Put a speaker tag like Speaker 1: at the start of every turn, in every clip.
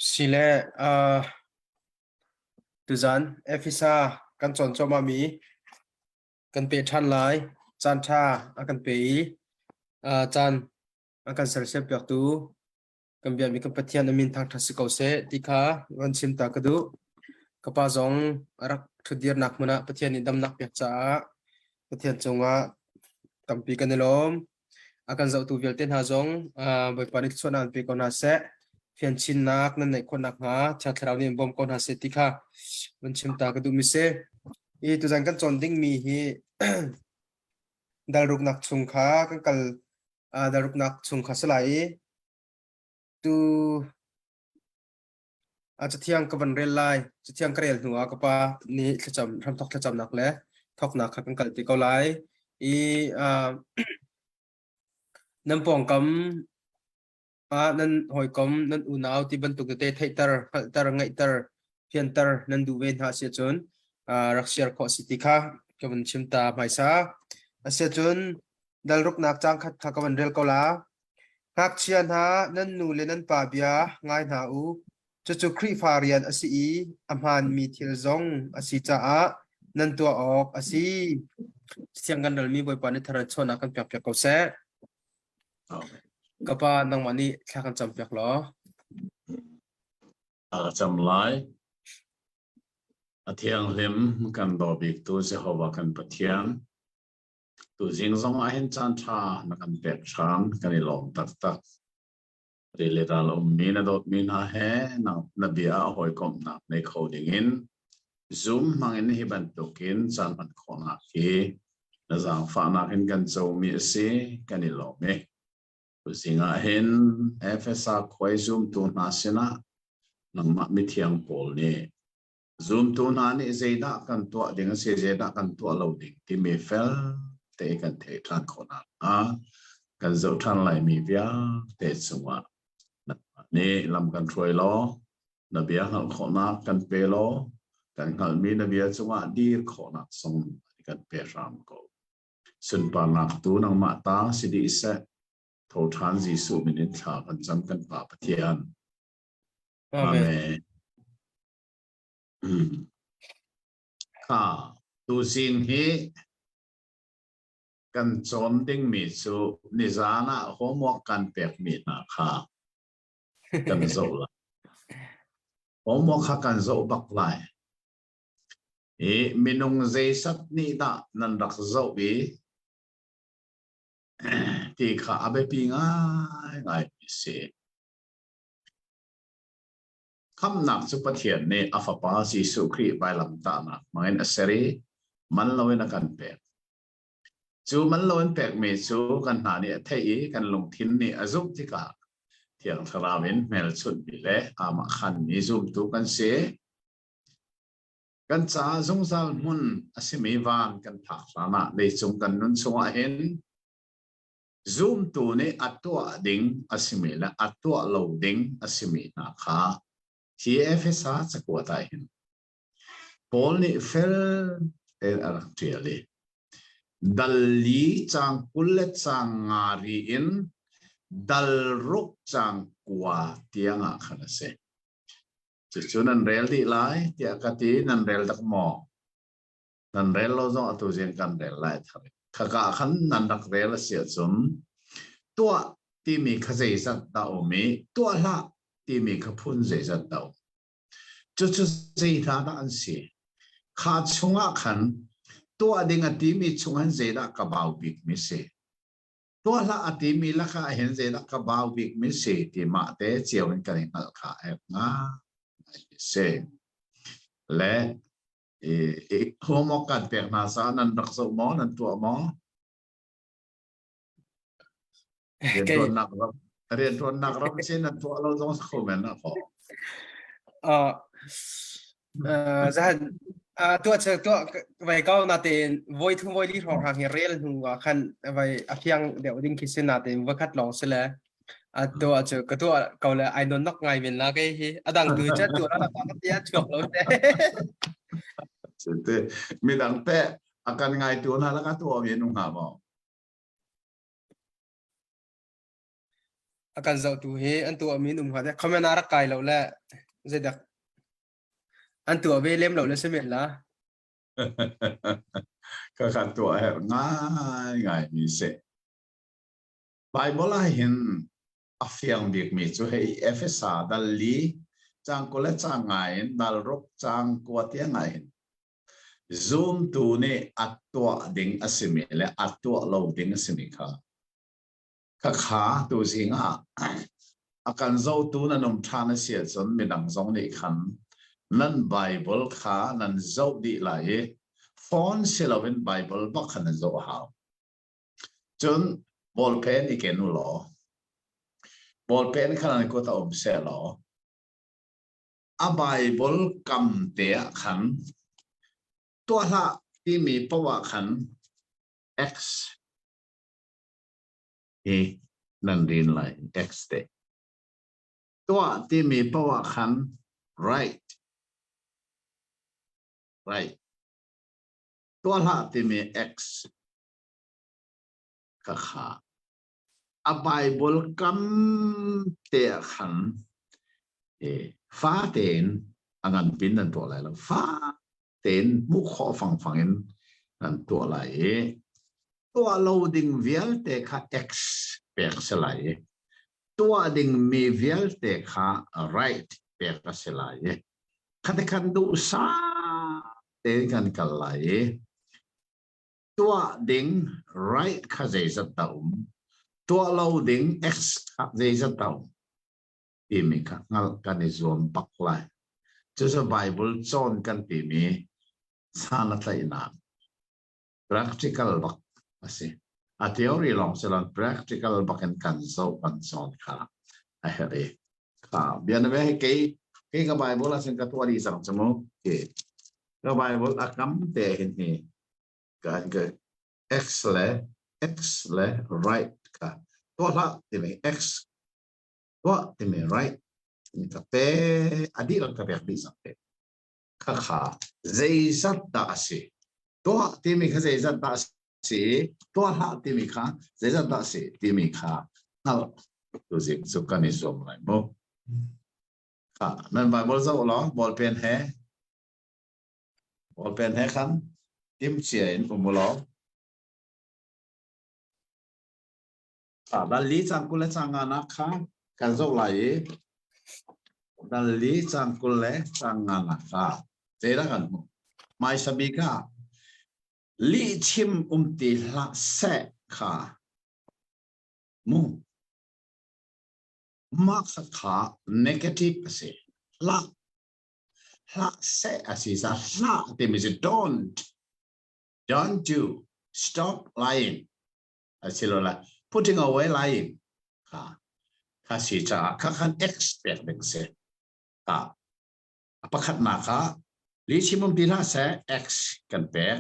Speaker 1: Sile uh, tuzan Efesa kan cawn cuahmahmi kan pe ṭhan lai. Caan ṭha a kan pe i uh, caan a kan sersiam piaktu kan biakmi kan Pathian a min thangṭhat si ko seh ti kha van chim ta ka duh. Ka pa zong a rak ṭhutdirnak hmun ah Pathian nih damnak pek caah Pathian cungah tampi kan i lawm. A kan zohtu vialte hna zong uh, Bawipa nih thluachuahnak an pe ko hna seh. Fianchinnak nan neih khawh nakhnga Thiang Thlarau nih in bawm ko hna seh ti kha van chim ta ka duhmi si. I tuzan kan cawn dingmi hi dalruknak chung kha kan kal uh, dalruknak chung kha si lai i tu A cathiang ka van rel lai. Cathiang ka rel hnu ah ka pa nih thlacam hramthok thlacamnak le thawknak kha kan kal ti ko lai. I uh, nan pawngkam ah nan hawikom, nan unau ti bantuk tete theihter, hngalhter, ngaihter, fianter nan duh ve hna si ahcun uh, rak share khawh si ti kha ka van chim ta hmaisa. Asiahcun dalruknak caang khat kha ka van rel ko la. Ngakchia hna, nan nu le nan pa bia ngai hna u. Cucu Khrihfa rian a si i a hmaanmi thil zong a si caah nan tuah awk a si. Siang kan ralmi Bawipa nih thar chawnnak kan pekpiak ko seh. Ka pa, nangmah nih thla kan campiak law.
Speaker 2: A cam lai. A thianghlim kan daw biktu Jehovah kan Pathian. Tuzing zong ah hin caan ṭha na kan pek hram kan i lawm taktak. Rili ral ummi na dawtmi hna he na bia ah hawikomhnak nei kho dingin Zoom hmangin hi bantukin caan hman khawhnak hi na zaangfahnak in kan comi a si kan i lawm i tuzing ah hin Efesa khuai zumtu hna sinah nangmah mithiang pawl nih Zumtu hna nih zeidah kan tuah ding a si, zeidah kan tuah lo ding timi fel te kan theih ṭhan khawh nakhnga kan zoh ṭhan laimi vialte cungah nangmah nih lam kan hruai law, na bia hngalh khawhnak kan pe law, kan hngalhmi na bia cungah dir khawhnak zong kan pe hram ko. Sunparnak tu nangmah ta si dih seh. Tho ṭhan Jesuh min in thla kan cam kan Pa Pathian.
Speaker 1: Amen.
Speaker 2: Amen. Kha tuzing hi kan cawn dingmi cu nizan ah homework kan pekmi hna kha kan zoh lai. Homework kha kan zoh bak lai. I minung zeisat nih dah nan rak zoh i ti kha a biapi ngaingai mi si. Khamhnak cu Pathian nih a Fapa Jesuh Khrih vailamtahnak hmangin a ser i man loin a kan pek. Cu man loin pekmi cu kan hna nih a theih i kan lungthin nih a zumh tikah Thiang Thlarau in hmelchunhmi le aamah khanmi zumtu kan si. Kan caah zungzal hmun a simi van kan phak hlanah leicung kan nun chungah hin Zumtu nih a tuah ding a simi le a tuah lo ding a simi hna kha hi Efesa cakuat ah hin Paul nih fel tein a rak ṭial i dal li caang 20 le caang nga ri in dal ruk caang kua tiang ah khan a si. Cucu nan rel dih lai tiah ka ti, nan rel dak maw? Nan rel lo zong atu zing kan rel lai thar. Khaka khan nan rak rel a si ahcun tuah timi kha zeizat dah um i tuah hlah timi kha phun zeizat dah um. Cucu zei hna dah an si? Kha chungah khan tuah ding a timi chung hin zeidah ka bau bikmi si? Tuah hlah a timi lakah hin zeidah ka bau bikmi si ti mah te cio in kan i hngalh kha a herh ngai si. Le i homework kan pek hna sa nan rak zoh maw nan tuah maw riantuannak ram riantuannak ram si nan tuah lo zong kho men na kho
Speaker 1: uh zahan tuah che tuah vai kau na tein voi thum voi li hrawng hrang hi rel hnu ah khan vai a fiang deuh ding khi sin na tein voi khat lawng si le A tuah cu ka tuah ko le ai non nok ngai men la kei hi. A dang tu cu tuah la ka tia chuak lo te.
Speaker 2: Te midang te a kan ngai tu hna la ka tuah mi nu hnga maw?
Speaker 1: A kan zohtu hi an tuah mi an um hnga dek. Comment ah rak kai lo le zeidak an tuah ve lem lo le si men la.
Speaker 2: Ka kan tuah herh ngai ngai mi si. Bible ah hin a fiang bikmi cu hei Efesa dal li cang kul le cang ngai in dal ruk cang kua tiang ah hin zumtu nih a tuah ding a simi le a tuah lo ding a simi kha Khakha tuzing ah a kan zohtu nan um ṭhan a si ahcun midang zong nih khan nan Baibal kha nan zoh dih lai i phone si loin Baibal bak kha nan zoh a hau. Cun ballpen i ken u law ballpen kha nan kut ah um seh law a Baibal kam te ah khan tuah hlah timi paoh ah khan X hi nan rin lai X te. Tuah timi paoh ah khan right right tuah hlah timi X ka kha a Bible kam te ah khan e fa tein a ngan pin nan tuah lai lo fa tein hmuh khawh fangfang in nan tuah lai i tuah lo ding vialte kha X pek si lai i tuah ding mi vialte kha right pek a si lai i khati khan duhsah tein kan kal lai i tuah ding right kha zeizat dah um tuah lo ding X kha zeizat dah um timi kha hngalh kan i zuam bak lai. Cucu Bible cawn kan timi san a tlaihnak practical bak a si. A theory lawng si lo practical bak in kan zoh kan cawn kha a herh i kha bianabia hi kei kei ka Bible ah cun ka tuah dih cang cu mu ti ka Bible a kam te hin hi kan ka X le X le right kha tuah hlah timi X tuah timi right ka pe a dihlak ka pek dih cang te kha kha zeizat dah a si tuah timi kha zeizat dah a si tuah hlah timi kha zeizat dah a si timi kha hngalh tuzik cu kan i zuam lai mu kha nan bible zoh law ballpen he ballpen he khan tim cia in um law Dal li cang 20 le cang nga nak kha kan zoh lai i dal li cang 20 le cang nga nak kha zeidah kan hmuh? Hmaisa bik ah lihchim um ti hlah seh kha mu mah kha kha negative a si. Hlah hlah seh a si ca hlah timi cu don't don't do stop lying asilole putting away lying kha kha si caah kha khan x pek ding si ta a pakhatnak ah lihchim um ti hlah seh x kan pek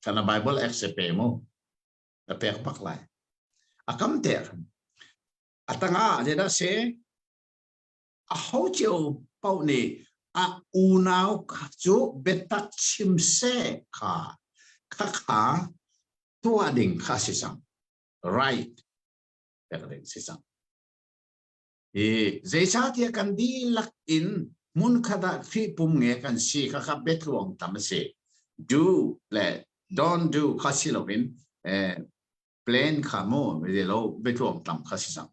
Speaker 2: kana bible x pe mu na pek bak lai a kam te a tangah zeidah si a ho cio paoh nih a unau cu biatak chim seh kha kha kha tuah ding kha si cang right pek ding si cang i zeicahtiah kan dihlak in hmunkhat ah Khrih pum nge kan si kha kha biatluang tam a si do le don't do kha si loin eh, plan kha mu lo biatluang tam kha si cang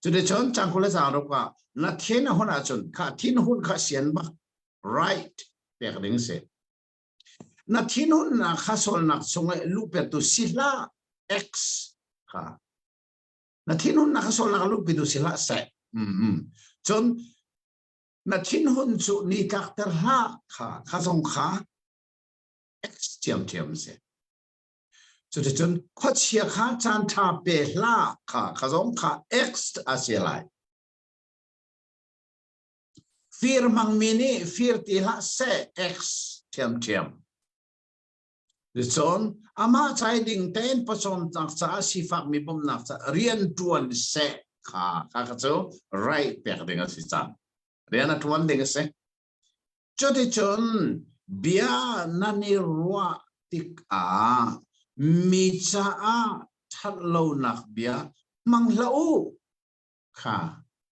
Speaker 2: cuticun cangkul le cangruk ah na thin a hun ahcun kha thin hun kha sian bak right pek ding si Na thinhunnak kha sualnak chungah luhpitu si hlah. X kha. Na thinhunnak kha sualnak luhpitu si hlah seh. Mm-hmm. Cun na thinhun cu ni tlakter hlah kha kha zong kha X thiamthiam si. Cuticun khuachia kha caan ṭha pe hlah kha kha zong kha X a si lai. Fir hmangmi nih fir ti hlah seh X ṭhiamṭhiam. Cun amah cai ding tein pawcawmnak caah sifakmi bawmhnak caah rian ṭuan seh kha kha kha cu right pek ding a si cang. Rian a ṭuan ding a si. Cuticun bia nan i ruah tikah mi caah ṭhatlonak bia hmang hlah u. Kha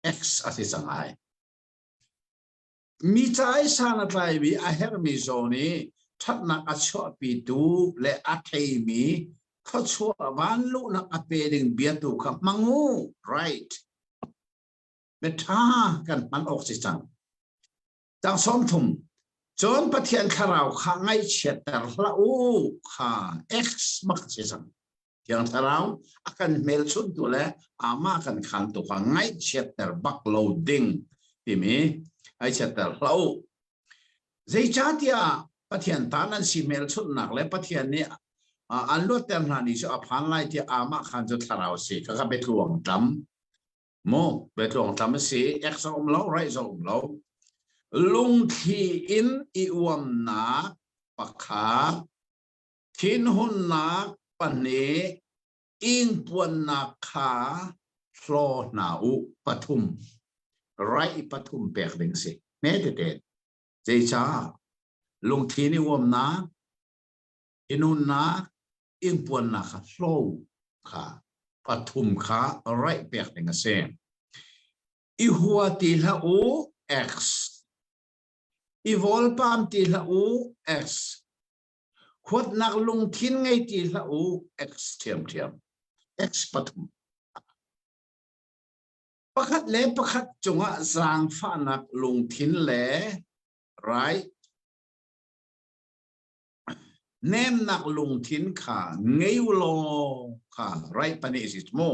Speaker 2: X a si cang ai. Mi ca i san a tlaimi a herhmi zawn i ṭhatnak a chuahpitu le a theimi khuachuah vanluhnak a pe ding bia tu kha hmang u. Right. Biaṭha kan hman awk si cang. Tang 30. Cun Pathian thlarau kha ngaihchiatter hlah u kha X bak si cang. Thiang Thlarau a kan hmelchunhtu le amah kan khantu kha ngaihchiatter bak lo ding timi ngaihchiatter hlah u. Zeicahtiah Pathian ta nan si hmelchunhnak le Pathian nih an luatter hna ni cu a phan lai tiah amah khan cu thlarau a si. Khakha biatluang tlam. Mu biatluang tlam a si. Ek zong um lo, raih zong um lo. Lungthli in i uamnak pakhat Thinhunnak pahnih ingpuannak kha hlaw hna u pathum raih pathum pek ding si hme tete zeicah lungthin i uamnak thinhunnak ingpuannak kha hlaw kha pathum kha raih pek ding a si i hua ti hlah u x i vawlpam ti hlah u x Huatnak lungthin ngei ti hlah u X ṭhiamṭhiam. X pathum. Pakhat le pakhat cungah zaangfahnak lungthin le right nemnak lungthin kha ngei u law kha right pani si mu.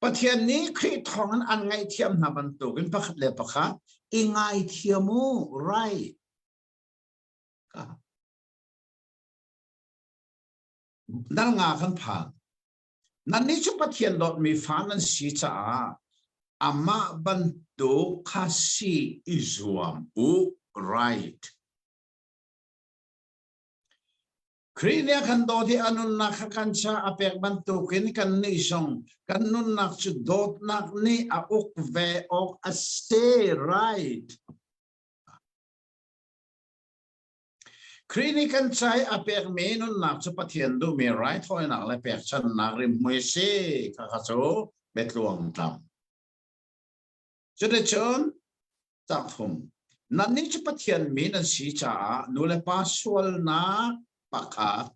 Speaker 2: Pathian nih Khrih thawngin an ngaihthiam hna bantukin pakhat le pakhat i ngaithiam u right Dal nga kan phan. Nannih cu Pathian dawtmi fa nan si caah amah bantuk kha si i zuam u. Right. Khrih nih a kan dawt i a nunnak kha kan ca a pek bantukin kan nih zong kan nunnak cu dawtnak nih a uk ve awk a si. Right. Khrih nih kan ca i a pekmi nunnak cu Pathian duhmi raithawinak le pekchanhnak rimhmui a si. Khakha cu biatluang tlam. Cuticun cangthum nannih cu Pathian mi nan si caah nu le pa sualnak pakhat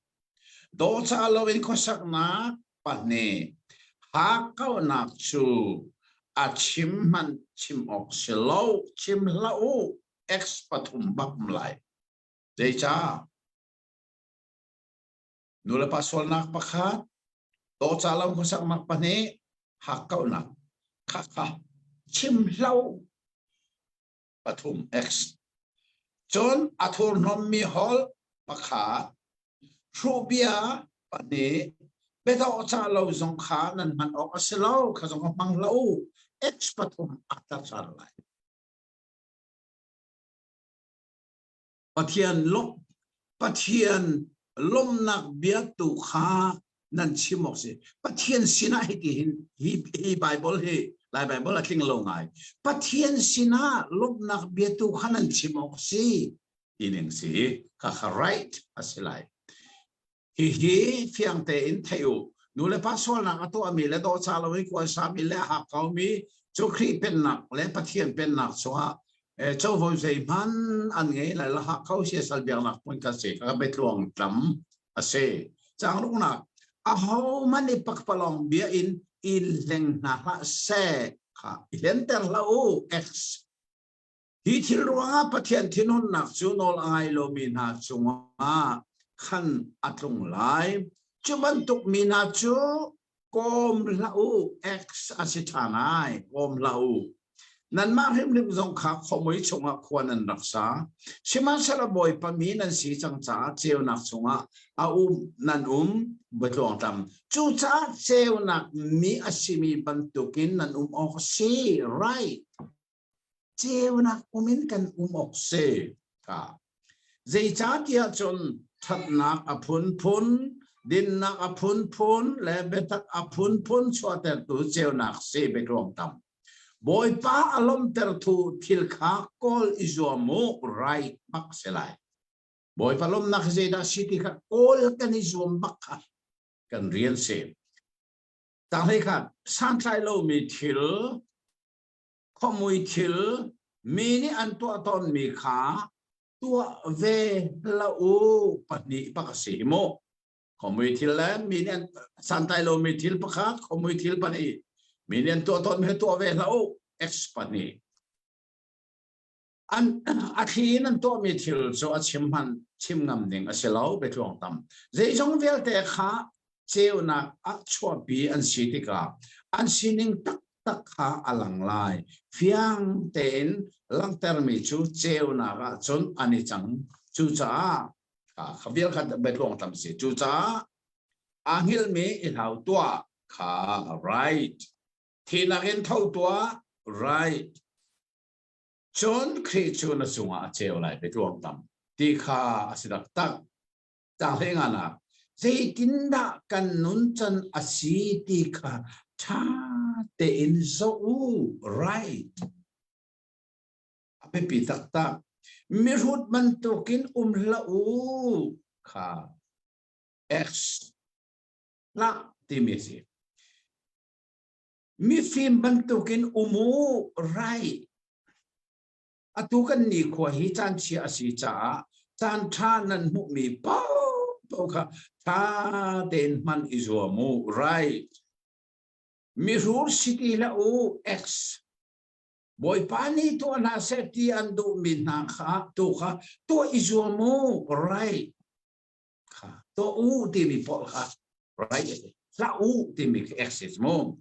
Speaker 2: dawhcah loin khuasaknak pahnih hakkauhnak cu a chim hmanh chim awk si lo chim hlah u X pathum bak um lai. Zeicah? Nulepa sualnak pakhat, dawca lo khuasaknak pahnih, hakkauhnak khakha chim hlo pathum X. Cun a thurhnawmmi holh pakhat, hruhbia pahnih, biadawhcah lo zong kha nan hman awk a si lo, kha zong kha hmang hlah u. X pathum a tlar lai. Pathian Pathian lawmhnak bia tu kha nan chim awk si. Pathian sinah hiti hin hi, hi Bible hi Lai Bible a tling lo ngai. Pathian sinah lawmhnak bia tu kha nan chim awk si ti ning si kha kha right a si lai. Hihi fiang tein theih u. Nu le pa sualnak a tuahmi le dawhcah lo i kuaisami le a hakkaumi cu Khrih pennak le Pathian pennak chungah covo zeihmanh an ngei lai lo hakkau siasal biaknak hmun kha si kha biatluang tlam a si. Changruknak ahohmanh i pakpalawng bia in i hleng hna hlah seh kha i hlenter hlah u. X Hi thil ruangah Pathian thinhunnak cu nawl a ngai lomi hna cungah khan a tlung lai. Cu bantuk mi hna cu kawm hlah u, X a si ṭhan ai, kawm hlah u. Nanmah hrimhrim zong kha khuamui chungah khua nan rak sa. Sihmanhsehlaw Bawipa mi nan si cang caah ceunak chungah a um nan um biatluangtlam. Cucaah ceunak mi a simi bantukin nan um awk a si. Right. Ceunak um in kan um awk si ka. Zeicahtiah cun ṭhatnak a phunphun, dinnak a phunphun le biatak a phunphun chuahtertu ceunak si biaruang tam. Bawipa a lawmhtertu thil kha kawl i zuam u, right bak si lai. Bawipa lawmhnak hi zeidah si ti kha kawl kan i zuam bak kha kan rian si. Tanglei kha santlai lomi thil. Khuamui thil mi nih an tuah tawnmi kha tuah ve hlah u pahnih bak a si mu. Khuamui thil le mi nih an santlai lomi thil pakhat, khuamui thil pahnih. Mi nih an tuah tawnmi kha tuah ve hlah u X pahnih. An a thli in an tuahmi thil cu a chim hman chim ngam ding a si lo biatluang tam. Zeizong vialte kha ceunak ah chuahpi an si tikah an sining taktak kha a lang lai. Fiang tein langhtermi cu ceunak ah cun an i cang. Cucaah kha vial kha biatluang tam si. Cucaah aa hngilhmi i hlau tuah kha right. Thihnak in tho tuah right. Cun Khrih cu na cungah a ceu lai biatluang tam ti kha a si taktak. Caang zeitindah kan nuncan a si ti kha ṭha tein zoh u. Right. A biapi taktak. Mihrut bantukin um hlah u kha X hlah timi a si. Mifim bantukin um u. Right. Atu kan nikhua hi caan chia a si caah caan ṭha nan hmuhmi paohpaoh kha ṭha tein hman i zuam u. Right. Mihrur si ti hlah u. X. Bawipa nih tuah hna seh ti an duhmi hna kha tu kha tuah i zuam u. Right. Kha tuah u timi pawl kha right hlah u timi khi X is mu.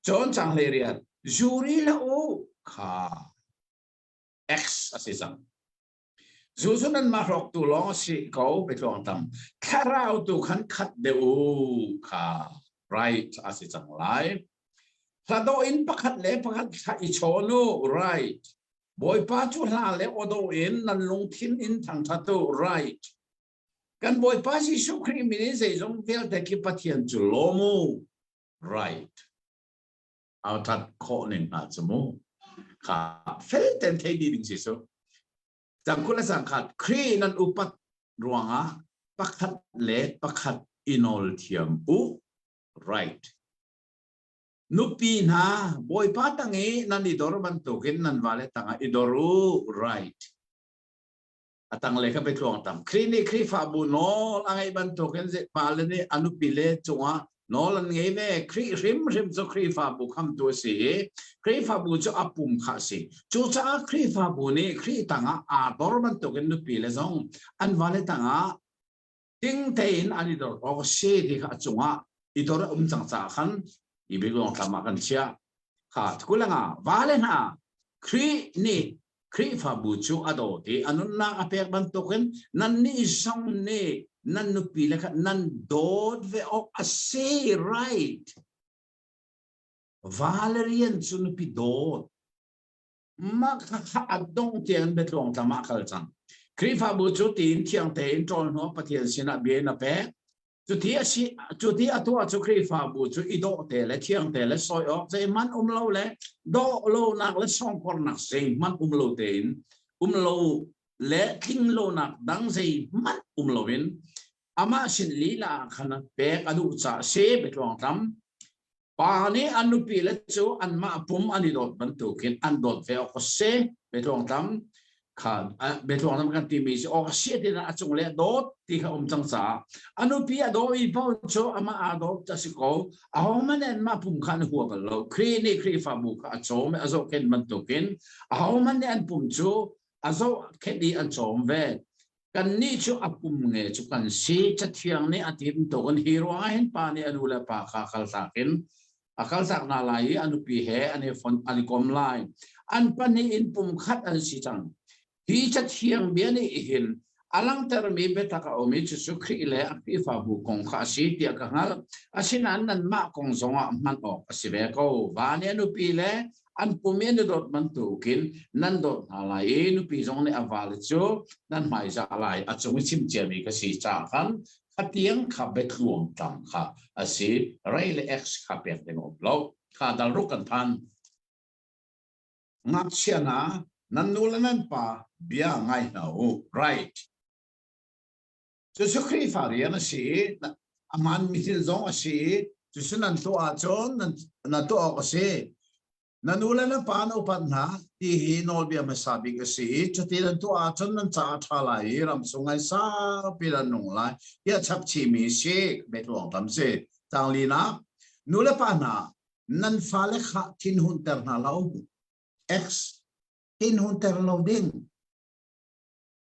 Speaker 2: Cun cang hlei rian zuri hlah u kha X a si cang. Zu cu nanmah hrawktu lawng a si ko biatluang tam. Thlarau tu khan khat deuh u kha right a si cang lai. Hla dawh in pakhat le pakhat thla i chawn u right. Bawipa cu hla le aw dawh in nan lungthin in thangṭhat u right. Kan Bawipa Jesuh Khrih min in zeizong vialte khi Pathian cu lawm u right. Au that khawh ning hna cu mu kha fel ten thei dih ding si su cang kul le sang khat Khrih nan upat ruangah pakhat le pakhat i nawl thiam u right nupi hna bawipa tang i nan i dor bantukin nan vale tangah i dor u right a tanglei kha biatluang tam Khrih nih Khrihfabu nawl a ngeih bantukin pale nih a nupi le cungah nawl an ngei ve Khrih hrimhrim cu Khrihfabu khamtu a si i Khrihfabu cu a pum kha a si cucaah Khrihfabu nih Khrih tangah aa dor bantukin nupi le zong an vale tangah ting tein an i dor awk a si ti kha a cungah i dor a um cang caah khan i bialuang tlam ah kan chiah kha kulanga vale hna Khrih nih Khrihfabu cu a dawt i a nunnak a pek bantukin nannih zong nih nan nupi le kha nan dawt ve awk a si right Valerian cu nupi dawt mah kha a dong tiang biatluang tlam ah kal cang Khrihfabu cu tiin thiang tein ṭawl hnuah Pathian sinah bia in a pek Cuti a si, cuti a tuah cu Khrihfabu cu i dawh te le thiang te le sawi awk zeihmanh um lo le dawh lonak le sawngkhornak zeihmanh um lo tein um lo le tling lonak dang zeihmanh um loin amah sin lila ah khan pek a duh caah si biatluangtlam Pa nih an nupile cu anmah pum an i dawt bantukin an dawt ve awk a si. Biatluangtlam kha biatluangtlam kan timi cu awk a si ti a cung le dawt ti kha um cang caah a nupi a daw i paoh cu amah aa dawt a si ko. Ahohmanh nih anmah pum kha an hua bal lo. Khrih nih Khrihfabu kha a cawm i a zohkhenh bantukin ahohmanh nih an pum cu a zohkhenh i an cawm ve. Kannih cu a pum nge cu kan si. Cathiang nih a ti bantukin hi ruangah hin pa nih a nu le pa kha kaltak in a kaltak hna lai i a nupi he an i fon an i kom lai. An pahnih in pum khat an si cang. Hi cathiang bia nih hin a langhtermi biatak a um i cucu Khrih le a Khrihfabu kong kha a si tiah ka hngalh. Asinain nanmah kong zongah hman awk a si ve ko. Va nih a nupi le an pum i an i dawt bantukin nan dawt hna lai i nupi zong nih a vale cu nan hmaizah lai a cung i chim ciami ka si caah khan khatiang kha biatluang tlang kha a si rei le x kha pek ding um lo kha dal ruk kan phan ngakchia hna nan nu le nan pa bia ngai hna u right cucu Khrihfa rian a si i a hmaanmi thil zong a si i cucu nan tuah ahcun nan tuah awk a si.
Speaker 3: Na nu le na pa na upat hna ti hi nawlbia hmasa bik a si i cuti nan tuah ahcun nan caah a ṭha lai i ram chung ai saupi nan nung lai tiah chap chihmi si biatluang tam si. Caang linak nu le pa hna nan fale kha thinhunter hna hlah u. X thinhunter lo ding.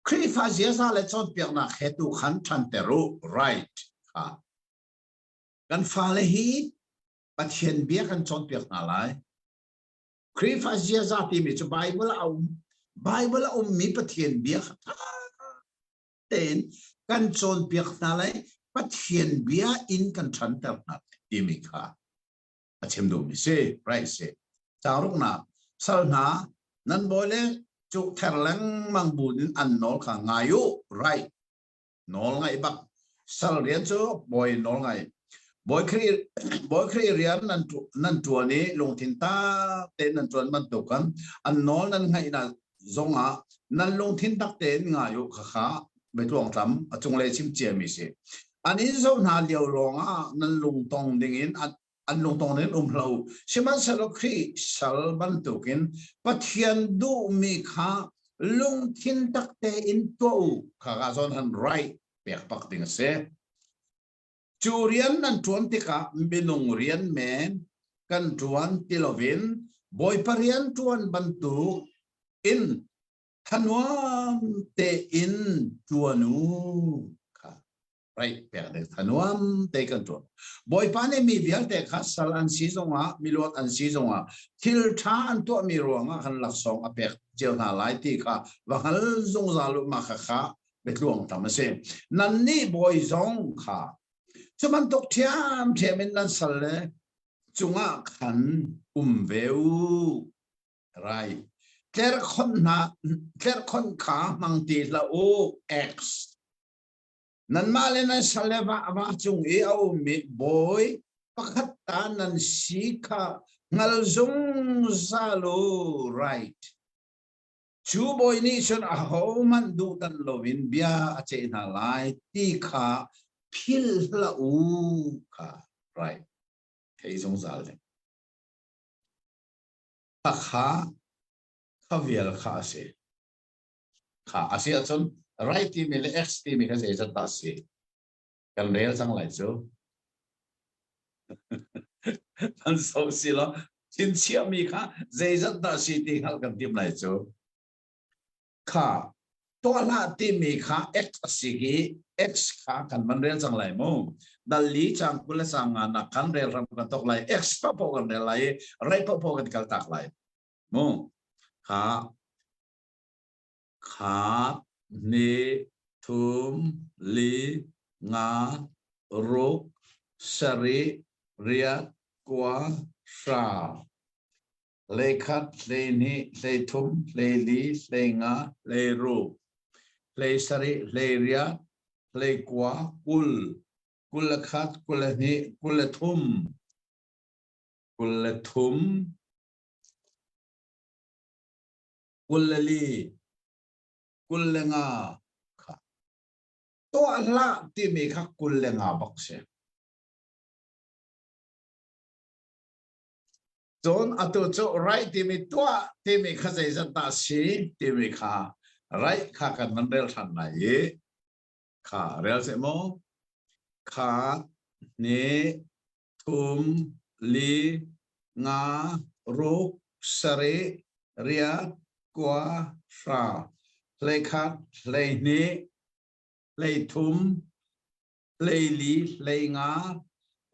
Speaker 3: Khrihfa ziaza le cawnpiaknak he tu khan ṭhanter u. Right. Kha. Kan fale hi Pathian bia kan cawnpiak hna lai. Khrihfa ziaza timi cu Bible a um. Bible a ummi Pathian bia kha ṭha tein kan cawnpiak hna lai. Pathian bia in kan ṭhanter hna lai timi kha a chim duhmi si. Right si. Caang ruknak sal hna nan bawi le cu ther lengmang bu in an nawl kha ngai u. Right. Nawl ngaih bak. Sal rian cu bawi nawl ngaih. Bawi Khrih Bawi Khrih rian nan nan ṭuan i lungthin tak tein nan ṭuan bantuk kan an nawl nan ngaihnak zongah nan lungthin tak tein ngai u khakha biatluangtlam a cunglei chim ciami si. An in zoh hna lio lawngah nan lungtong dingin an an lungtong in um hlah u. Sihmanhsehlaw Khrih sal bantukin Pathian duhmi kha lungthin tak tein tuah u. Kha ka zawn han right pek bak ding a si. Cu rian nan ṭuan tikah minung rian men kan ṭuan ti loin Bawipa rian ṭuan bantuk in thanuam tein ṭuan u. Kha right pek ding thanuam te kan ṭuan. Bawipa nih mi vialte kha sal an si zongah miluat an si zongah thil ṭha an tuahmi ruangah khan laksawng a pek cio hna lai ti kha va hngal zungzal u mah kha kha biatluang tam a si. Nannih bawi zong kha cu bantuk ṭhiamṭhiam in nan sal le cungah khan um ve u. Rai. Tlerhkhonh hna tlerhkhonh kha hmang ti hlah u. X. Nanmah le nan sal le va va cung i a ummi bawi pakhat ta nan si kha hngal zungzal u. Right. Cu bawi nih cun ahohmanh duhdanh loin bia a ceih hna lai ti kha philh hlah u kha right thei zungzal ding. Kha kha vial kha a si. Kha a si ahcun right timi le X timi kha zeizat dah a si? Kan rel cang lai cu. An so si lo thinchiahmi kha zeizat dah si ti hngalh kan tim lai cu. Kha tuah hlah timi kha X a si i X kha kan van rel cang lai mu. Dal li cang 20 le cang nga nak kan rel ram kan tok lai X paohpaoh kan rel lai i rei paohpaoh kan kal tak lai. Mu. Kha Khat, hnih, thum, li, nga, ruk, sarih, riat, kua, hra. Hleikhat, hleihnih, hleithum, hleili, hleinga, hleiruk, hleisarih, hleiriat, hleikua, 20, 21, 22, 23, 23, 24, 25 kha tuah hlah timi kha 25 bak si. Cun atu cu right timi tuah timi kha zeizat dah si timi kha right kha kan van rel ṭhan lai i kha rel seh maw kha hnih thum, li, nga, ruk, sarih, riat, kua, hra, 11, 12, 13, 14,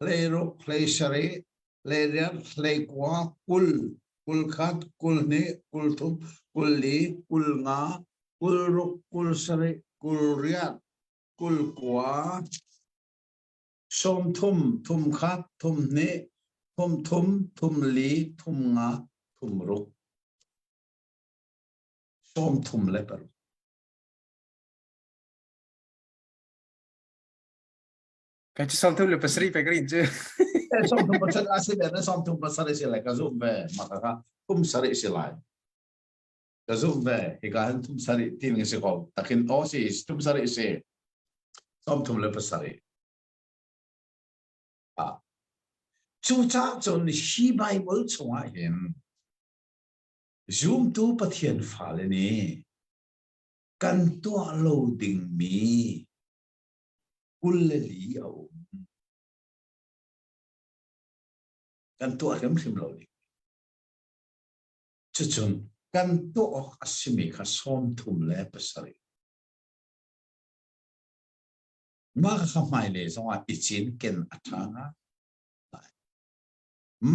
Speaker 3: 15, 16, 17, 18, 19, 20, 21, 22, 23, 24, 25, 26, 27, 28, 29, 30, 31, 32, 33, 34, 35, 36. 36.
Speaker 1: Ka cu 37 pe ka rin cu.
Speaker 3: 37 a si ve na 37 si lai ka zumh ve maka ka thum sarih si lai. Ka zumh ve hika hin thum sarih ti si ko takin o si thum sarih si 37. Cucaah cun hi Baibal chungah hin. Zumtu Pathian fale nih kan tuah lo dingmi 24 a um. Kan tuah hrimhrim lo ding. Cucun kan tuah awk a simi kha 37. Mah kha hmailei zongah i cinken a ṭha ngai.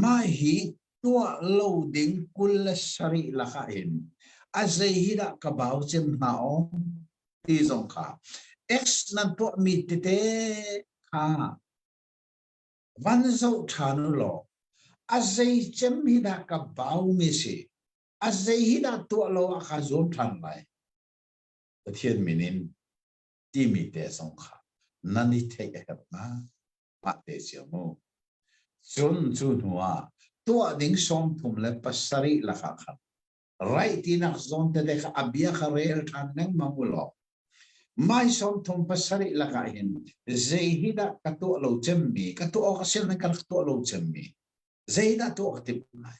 Speaker 3: Mah hi tuah lo ding 27 lakah hin a zei hi dah ka bau cem hnga aw ti zong kha X nan tuahmi tete kha van zoh ṭhan u law a zei cem hi dah ka baumi si a zei hi dah tuah lo ah kaa zuam ṭhan lai Pathian min in timi te zong kha nan i theih a herh hnga mah te cio mu. Cun cu hnu ah tuah ding 37 lakah khan raih tinak zawn tete kha a bia kha rel ṭhan lengmang u law mai 37 lakah hin zei hi dah ka tuah lo cemmi ka tuah awk a si ka rak tuah lo cemmi zei dah tuah ka timh lai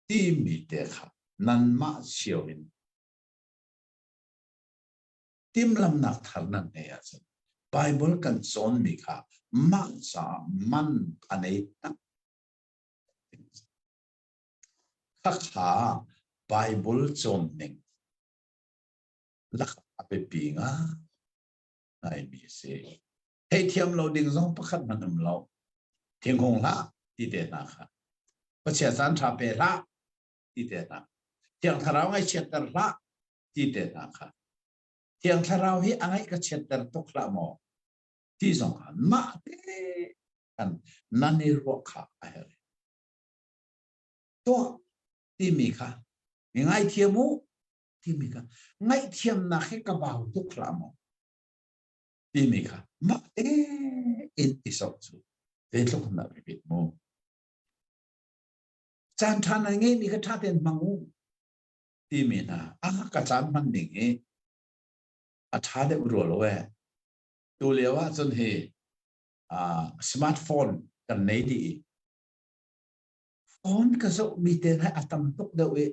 Speaker 3: timi te kha nanmah cio in Timhlamhnak thar nan ngeih ahcun Baibal kan cawnmi kha mah caah man a nei tak. Khakha Baibal cawn ning lak a biapi ngaimi a si. Theithiam lo ding zong pakhat hmanh um lo. Thingkung hlah ti te hna kha. Khuachia caan ṭha pe hlah ti te hna. Thiang Thlarau ngaihchiatter hlah ti te hna kha Thiang Thlarau hi a ngaih ka chiatter tuk hlah maw ti zong kha mah te kan nan i ruah kha a herh. Tuah timi kha mi ngaithiam u timi kha ngaihthiamnak hi ka bau tuk hlah maw timi kha mah te in i sok cu zeitluk na biapit mu. Caan ṭha nan ngeihmi kha ṭha tein hmang u. timi hna a ka caan hman ning hi a ṭha deuh rua lo ee. Tu lio ah cun hi smartphone kan nei dih i phone ka zoh mi te hna a tam tuk deuh i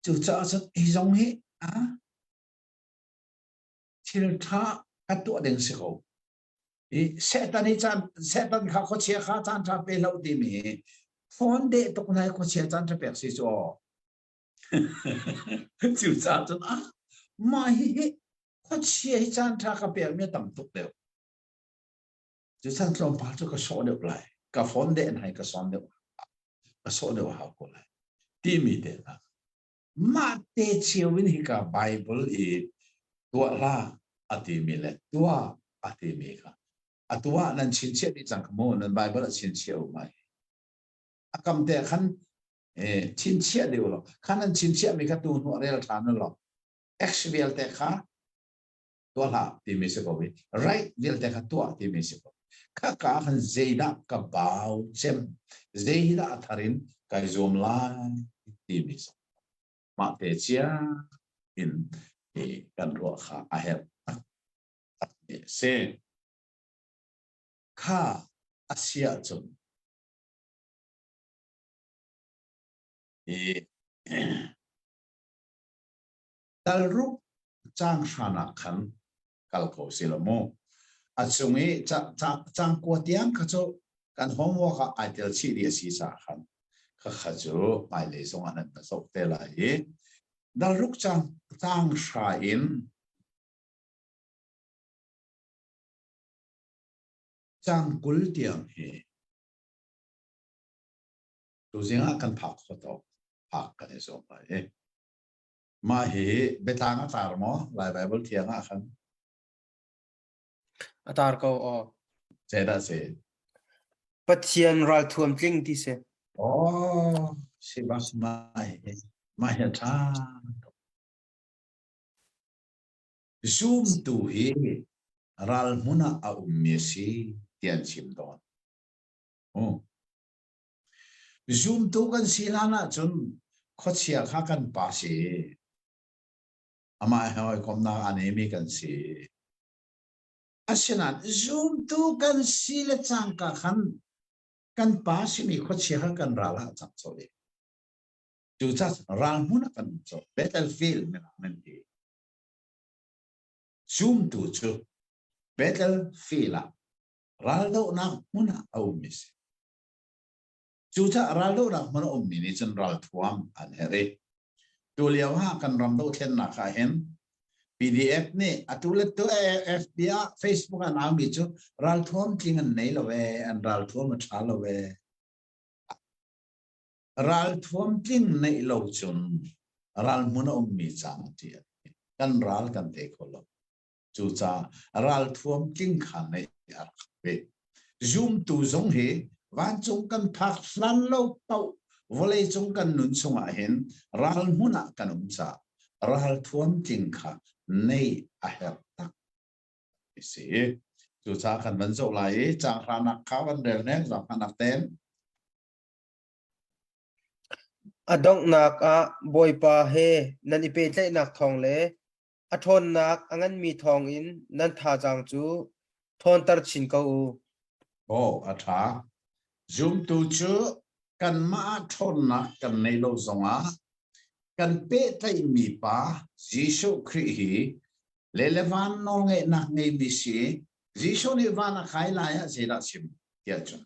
Speaker 3: cucaah cun hi zong hi a thil ṭha ka tuah ding si ko. I Satan hi caan Satan kha khuachia kha caan ṭha pe hlah timi hi phone deh tuk na khuachia caan ṭha pek si cu aw. Cucaah cun ah mah hi hi khuachia hi caan ṭha ka pek mi a tam tuk deuh. Cucan tlawmpal cu ka sawh deuh lai. Ka phone deh nai ka sawn deuh ka sawh deuh hau ko lai. Timi te hna. Mah te cio in hika Bible i tuah hlah a timi le tuah a timi kha a tuah nan chinchiah dih cang mu nan Bible a chinchiah u mai a kam te khan eh chinchiah deuh lo khan nan chinchiah mi kha tu hnu rel than lo x vialte kha tuah hlah timi si ko i right vialte kha tuah timi si ko kha ka khan zeidah ka bau cem zeidah a thar in kai zuam lai timi si mah te cia in i kan ruah kha a herh tak mi a si kha a si ahcun i Talruk caang hranak khan kal ko si lo mu. A chung i caang kua tiang kha cu kan homework ah ai tel chih dih a si caah khan khakha cu hmailei zong ah nan ka zoh te lai i dalruk caang caang hra in caang 20 tiang hi tuzing ah kan phak kho to phak kan i zuam lai i Mah hi biatlang a tar maw Lai Baibal thiang ah khan?
Speaker 1: A tar ko aw.
Speaker 3: Zeidah si?
Speaker 1: Pathian ralthuam tling ti si.
Speaker 3: Oh, si bak mah hi mah hi a ṭha. Zumtu hi ral hmun ah a ummi a si ti an chim tawn. Oh. Zumtu kan si hlan ahcun khuachia kha kan pa si. Amah he hawikomnak a neimi kan si. Asinain zumtu kan si le cangka khan kan pa simi khuachia kha kan ral ah cang colh. Cucaah ral hmun ah kan um cu battlefield mirang nan ti. Zumtu cu battlefield ah raldohnak hmun ah a ummi si. Cucaah raldohnak hmun a ummi nih cun ralthuam an herh i tu lio ah kan ram dohthlennak ah hin PDF nih atu le tu FB ah Facebook an aumi cu ralthuam tling an nei lo ee, an ralthuam a ṭha lo ee. Ralthuam tling neih lo cun ralhmun a ummi cang ti kan ral kan tei kho lo. Cucaah ralthuam tling kha neih a rak ve. Zumtu zong hi vancung kan phak hlan lo paoh vawleicung kan nun chungah hin ral hmun ah kan um caah ralthuam tling kha neih a herh tak si. Cucaah kan van zoh lai i caang hranak kha van rel nek zaangfahnak tein.
Speaker 1: A donghnak ah Bawipa he nan i pehtlaihnak thawng le a ṭhawnnak a nganmi thawngin nan thazaang cu ṭhawnter chin ko u.
Speaker 3: Aw, a ṭha. Zumtu cu kanmah ah ṭhawnnak kan neih lo zongah kan pehtlaihmi pa Jesuh Khrih hi le le van nawlngeihnak ngeimi si Jesuh nih van a kai lai ah zeidah chim tiah cun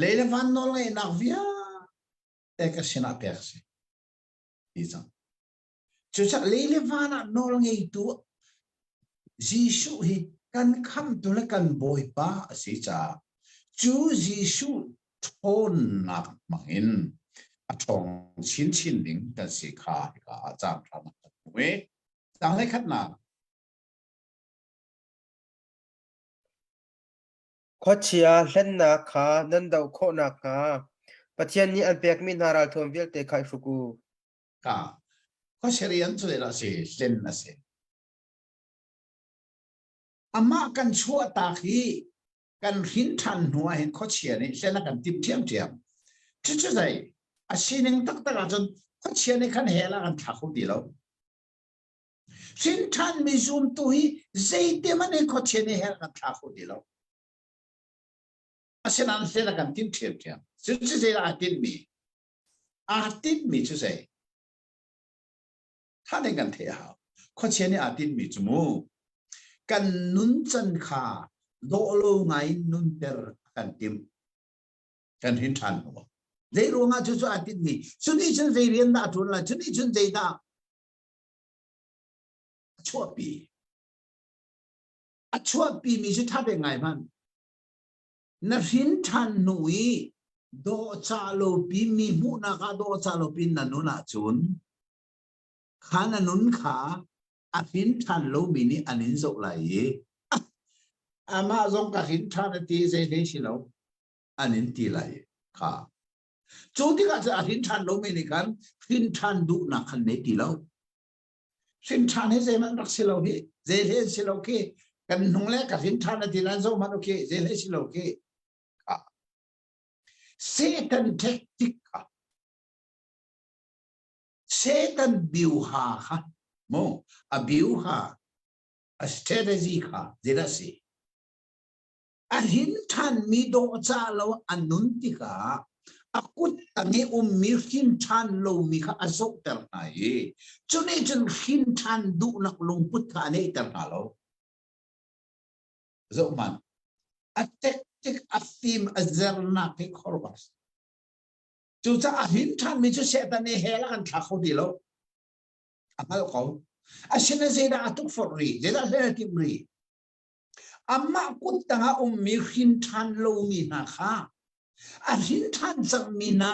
Speaker 3: lei le van nawlngeihnak vialte ka sinah pek a si ti cang. Cucaah lei le van ah nawlngeitu Jesuh hi kan khamtu le kan Bawipa a si caah cu Jesuh ṭhawnnak hmangin a ṭhawng chinchin ding kan si kha hika ah caan hram kan hmu i caang hleikhatnak
Speaker 1: Khuachia hlennak kha nan doh khawh nakhnga Pathian nih an pekmi hna ralthuam vialte kha i hruk u.
Speaker 3: Ka khuachia rian cu zeidah a si? Hlen a si. Amah kan chuahtak hi kan hrin ṭhan hnu ah hin khuachia nih hlen a kan timh ṭhiamṭhiam. Cucu zei a sining taktak ahcun khuachia nih khan hell ah kan thla kho ti lo. Hrin ṭhanmi zumtu hi zeiti hmanh in khuachia nih hell kan thla kho ti lo. Asinain hlen a kan timh ṭhiamṭhiam. Cucu zeidah aa tinhmi? Aa tinhmi cu zei? Tha ding kan theih a hau. Khuachia nih aa tinhmi cu mu kan nuncan kha dawh lo ngai in nunter a kan timh. Kan hrin ṭhan hnu. Zei ruangah cucu aa tinhmi? Cu nih cun zei rian dah a ṭuan lai? Cu nih cun zeidah a chuahpi? A chuahpimi cu ṭha te ngai hmanh. Na hrin ṭhan hnu i dawhcah lopi mi hmuhnak ah dawhcah lopi na nun ahcun kha na nun kha a hrin ṭhan lomi nih an in zoh lai i amah zong ka hrin ṭhan a ti zei hlei si lo an in ti lai kha. Cu tikah cun a hrin ṭhan lomi nih khan hrin ṭhan duhnak khan nei ti lo. Hrin ṭhan hi zeihmanh rak si lo hi zei hle si lo khi kan hnung le ka hrin ṭhan a ti nan zoh hmanh khi zei hle si lo khi. Satan tactic kha Satan biuha kha mu a biuha a strategy kha zeidah si A hrin ṭhanmi dawhcah lo a nun tikah a kut tang i ummi hrin ṭhan lomi kha a zohter hna i cu nih cun hrin ṭhan duhnak lungput kha a neihter hna lo. Zohhmanh, a tactic a fim a zernak hi khuaruahhar a si. Cucaah a hrin ṭhanmi cu Satan nih hell ah kan thla kho ti lo. A hngalh ko. Asinain zeidah a tukforh rih? Zeidah hlen a timh rih? Amah kut tangah ummi hrin ṭhan lomi hna kha a hrin ṭhan cangmi hna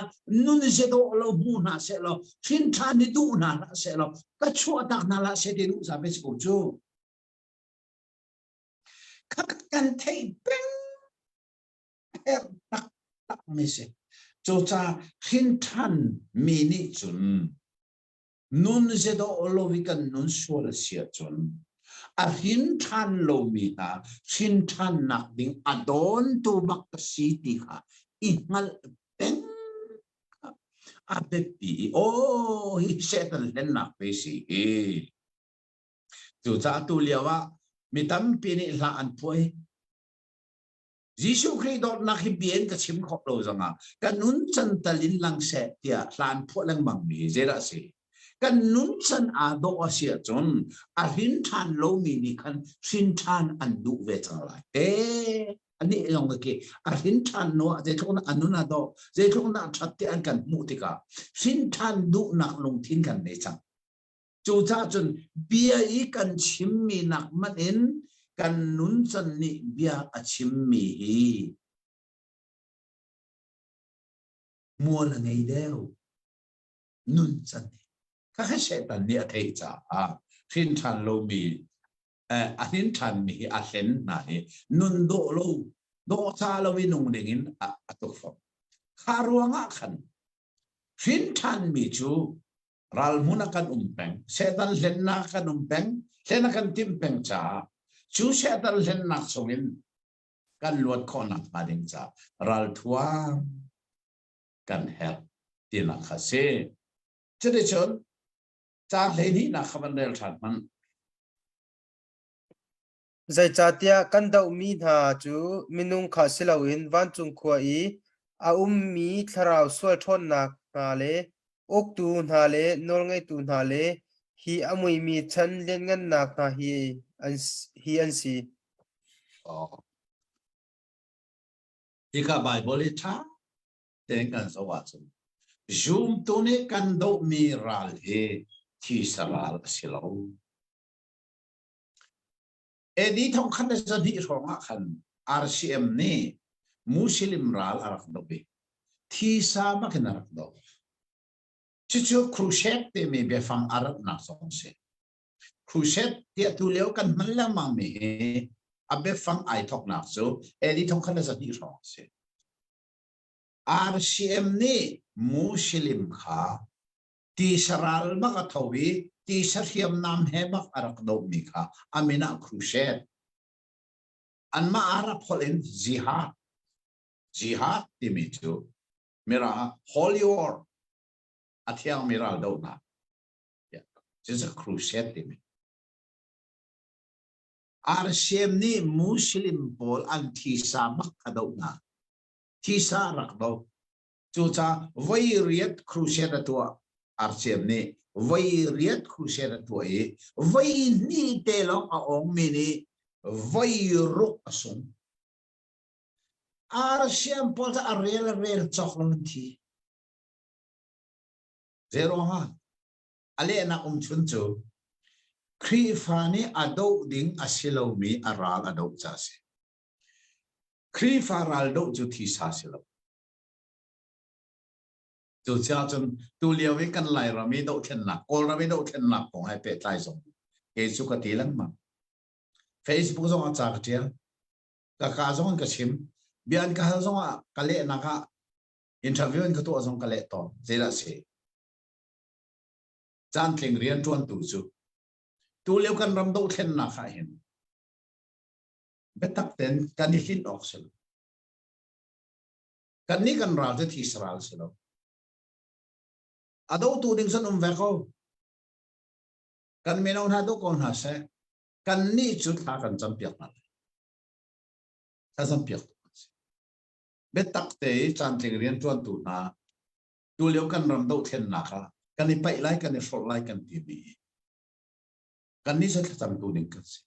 Speaker 3: nun zedawh lo hmu hna sehlaw hrin ṭhan hi duh hna hlah sehlaw ka chuahtak hna hlah seh ti duh za si ko cu. Kha kan theih peng herh taktak mi si. Cucaah hrin ṭhan mi nih cun Nun zedawh lo i kan nun sual a si ahcun a hrin ṭhan lomi hna hrin ṭhannak ding a dawntu bak ka si ti kha i hngalh peng a biapi i aw hi Satan hlennak pe si hi. Cucaah tu lio ah mi tampi nih hla an phuai. Jesuh Khrih dawtnak hi bia in ka chim khawh lo zongah ka nun can tal in lang seh tiah hlan phuah lengmang mi hi zeidah a si? Kan nun can aa dawh a si ahcun a hrin ṭhan lomi nih khan hrin ṭhan an duh ve cang lai. Te anih zong khi a hrin ṭhan hnu ah zeitluk in a nun a dawh, zeitluk in a ṭhat ti an kan hmuh tikah hrin ṭhan duhnak lungthin kan nei cang. Cucaah cun bia i kan chimmi nak hmanh in kan nuncan nih bia a chimmi hi mual a ngei deuh. Nuncan hi. Khakha Satan nih a theih caah hrin ṭhan lomi a hrin ṭhanmi hi a hlen hna i nun dawh lo dawh ca lo i nung dingin a tukforh. Kha ruangah khan hrin ṭhanmi cu ralhmun ah kan um peng Satan hlennak kan um peng hlen a kan timh peng caah cu Satan hlennak chungin kan luat khawhnak hnga ding caah ralthuam kan herh tinak kha si cuticun caang hleihnihnak kha van rel ṭhan hmanh
Speaker 1: Zeicahtiah kan dohmi hna cu minung kha si loin vancung khua i a ummi thlarau sual ṭhawnnak hna le uktu hna le nawlngeitu hna le hi a muimi chan lianngannak hna hi an, hi an si.
Speaker 3: Oh. Hika Bible i ṭha tein kan zoh ahcun zumtu nih kan dohmi ral hi thisa ral a si lo. AD 1200 hrawng ah khan RCM nih Muslim ral a rak doh i thisa bakin a rak doh. Cucu crusade timi biafang a ratnak zong a si. Crusade tiah tu lio kan hman lengmang mi hi a biafang ai thoknak cu AD 1200 hrawng a si. RCM nih Muslim kha tisa ral bak a tho i tisa hriamnam he bak a rak dohmi kha a min ah crusade. Anmah Arab holh in jihad. Jihad timi cu mira holy war a thiangmi ral dohnak. Cucu crusade timi. RCM nih Muslim pawl an thisa bak a doh hna. Thisa rak doh. Cucaah voi riat crusade a tuah RCM nih voi riat crusade a tuah i voi hnih te lawng a awngmi nih voi ruk a sung. RCM pawl cu a rel a rel cawk lo an thi. Zei ruangah? A lehnak um chun cu Khrihfa nih a doh ding a si lomi a ral a doh ca a si. Khrihfa ral doh cu thisa si lo. Cucaah cun tulio i kan Lairam i dohthlennak, Kawlram i dohthlennak kong he pehtlai zong kei cu ka ti lengmang. Facebook zong ah ca ka ṭial. Ka ka zong in ka chim. Bia an ka hal zong ah ka lehnak ah interview in ka tuah zong ka leh tawn. Zeidah si? Caantling rianṭuantu cu tulio kan ram dohthlennak ah hin biatak tein kan i hlinh awk si lo. Kannih kan ral cu thisa ral si lo. A dotu ding san um ve ko. Kan mino hna do ko hna seh. Kannih cu thla kan campiak hna lai. Thla campiak tu kan si. Biatak te i caantling rianṭuantu hna tulio kan ram dohthlennak ah kan i paih lai kan i hrolh lai kan timi hi kannih cu thlacamtu ding kan si.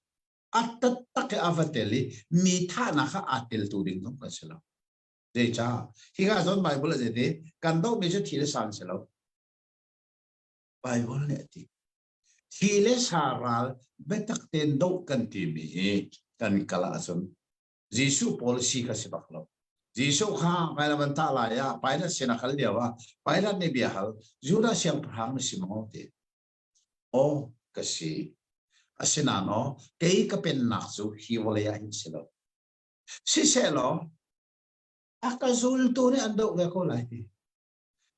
Speaker 3: A taktak i a va tel i mi thahnak ah aa teltu ding zong kan si lo. Zeicah? Hika zawn Bible a zeiti kan dohmi cu thi le sa an si lo. Bible nih a ti. Thi le sa ral biatak tein doh kan timi hi kan kal ahcun Jesuh policy kha si bak lo. Jesuh kha vailam an tah lai ah Pilate sin a kal lio ah Pilate nih bia hal Judah siangpahrang na si maw ti. Aw ka si. Asinain aw kei ka pennak cu hi vawlei ah hin si lo. Siselaw a ka zultu nih an doh ve ko lai ti.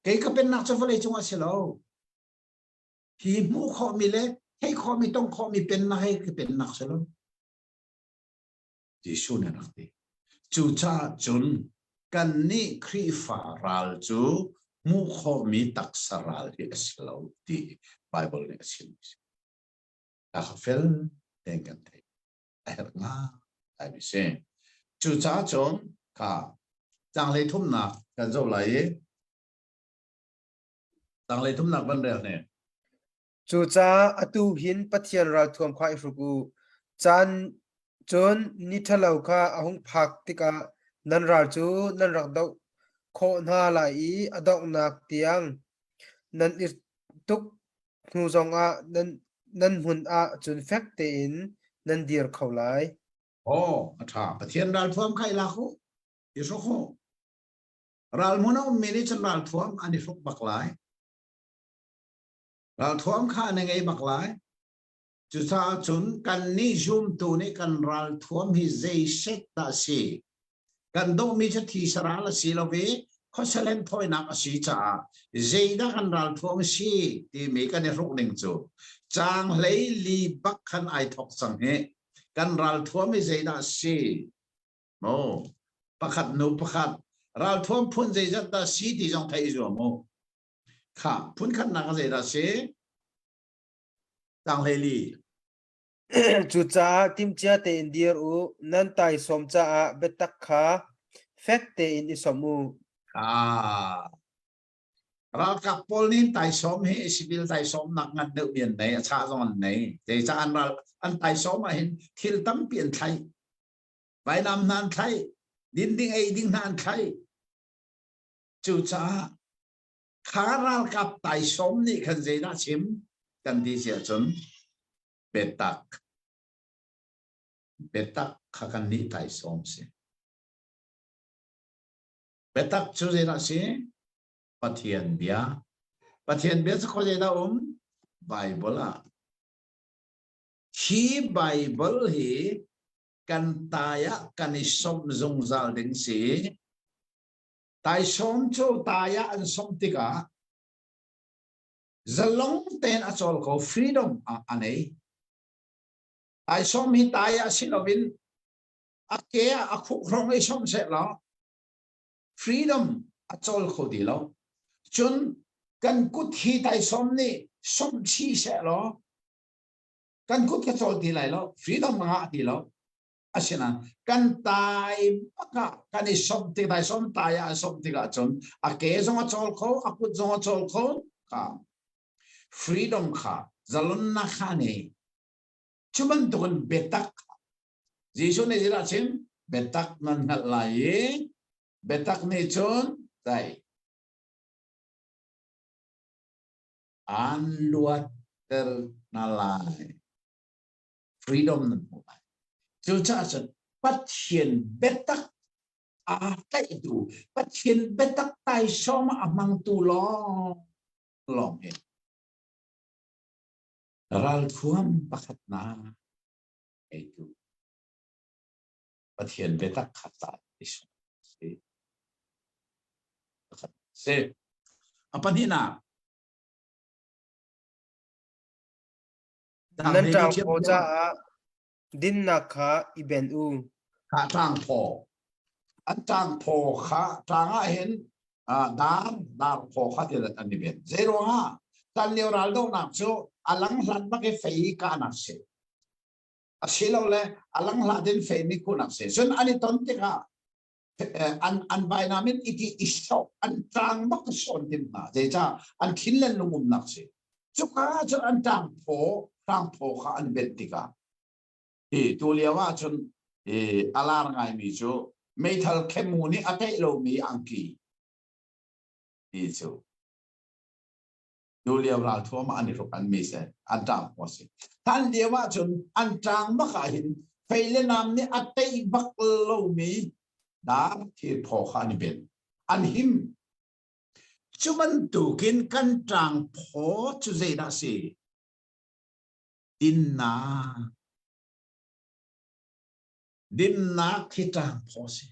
Speaker 3: Kei ka pennak cu vawlei cungah si lo. Hi hmuh khawhmi le theih khawhmi tong khawhmi pennak hi ka pennak si lo. Jesuh nih a rak ti. Cucaah cun kannih Khrihfa ral cu hmuh khawhmi taksa ral hi a si lo ti Bible nih a chim. A ka fel tein kan theih. A herh ngai mi si. Cucaah cun kha caanglei thumnak kan zoh lai i caanglei thumnak van rel ne.
Speaker 1: Cucaah atu hin Pathian ralthuam kha i hruk u. Caan cun ni ṭhalo kha a hung phak tikah nan ral cu nan rak doh khawh hna lai i a donghnak tiang nan i tuk hnu zongah nan, nan hmun ah cun fek tein nan dir kho lai.
Speaker 3: Aw, a ṭha. Pathian ralthuam kha i lak u, i hruk u. Ralhmun a ummi nih cun ralthuam an i hruk bak lai. Ralthuam kha an i ngei bak lai. Cucaah cun kannih zumtu nih kan ralthuam hi zei set dah a si? Kan dohmi cu thi saral a si lo i khuasalen thawinak a si caah zeidah kan ralthuam a si timi kan i hruk ning cu caang hlei li bak khan ai thok cang hi. Kan ralthuam hi zeidah a si? Mo pakhat nu pakhat ralthuam phun zeizat dah si ti zong theih i zuam u. Kha phun khatnak a zeidah si? Caang hlei li.
Speaker 1: Cucaah timhcia tein dir u, nan taisawm caah biatak kha fek tein i sawmh u.
Speaker 3: Ah, ralkap pawl nih taisawm hi civil taisawm nak ngan deuh mi an nei, a chah zong an nei. Zeicah an ral an taisawm ah hin thil tampi an thlai. Vainam hna an thlai, din ding ei ding hna an thlai. Cucaah kha ralkap taisawm nih khan zeidah chim kan ti si ahcun biatak biatak kha kan nih taisawm si biatak cu zeidah si Pathian bia Pathian bia cu khuazei dah um Bible ah hi Bible hi kan tai ah kan i sawmh zungzal ding si Taisawm cu tai ah an sawmh tikah zalong tein a cawl ko freedom a nei. Taisawm hi tai ah si loin a ke ah a khuk hrong i sawmh seh law freedom a cawl kho ti lo. Cun kan kut hi taisawm nih sawmh chih seh law kan kut ka cawl ti lai lo freedom a ngah ti lo. Asinain kan tai bak ah kan i sawmh tik tai sawm tai ah sawmh tikah cun a ke zong a cawl kho a kut zong a cawl kho kha freedom kha zalonnak kha nei cu bantukin biatak Jesuh nih zeidah chim biatak nan hngalh lai i biatak nih cun dai an luatter hna lai freedom nan hmuh lai. Cucaah cun Pathian biatak aa tlaihtu, Pathian biatak taisawm a hmangtu lawng lawng hi ralthuam pakhat na eitu Pathian biatak kha ta si. Si. A pahnihnak
Speaker 1: Nan ṭangphaw caah dinnak kha i benh u.
Speaker 3: Kha ṭangphaw. An ṭangphaw kha ṭang ah hin dar dar phaw kha ti an i benh. Zei ruangah tan lio raldohnak cu a lang hlan bak i fei kahnak si. Asilole a lang hlat in fei mi khuhnak si. Cun an i ton tikah an an vainam in iti i sok an tang bak sawn tim hna zeicah an thin le lung umnak si cuka cun an tang phaw tang phaw kha an benh tikah hi tu lio ah cun i alar ngaimi cu meithal khemu nih a teih lomi angki ti cu Tu lio ralthuam ah an i hruk an mi se an ṭang ko si. Hlan lio ah cun an ṭang bak ah hin fei le nam nih a tei bak lomi dar thil phaw kha an i ben. An him. Cu bantukin kan ṭang phaw cu zeidah si? Dinnak. Dinnak hi ṭang phaw si.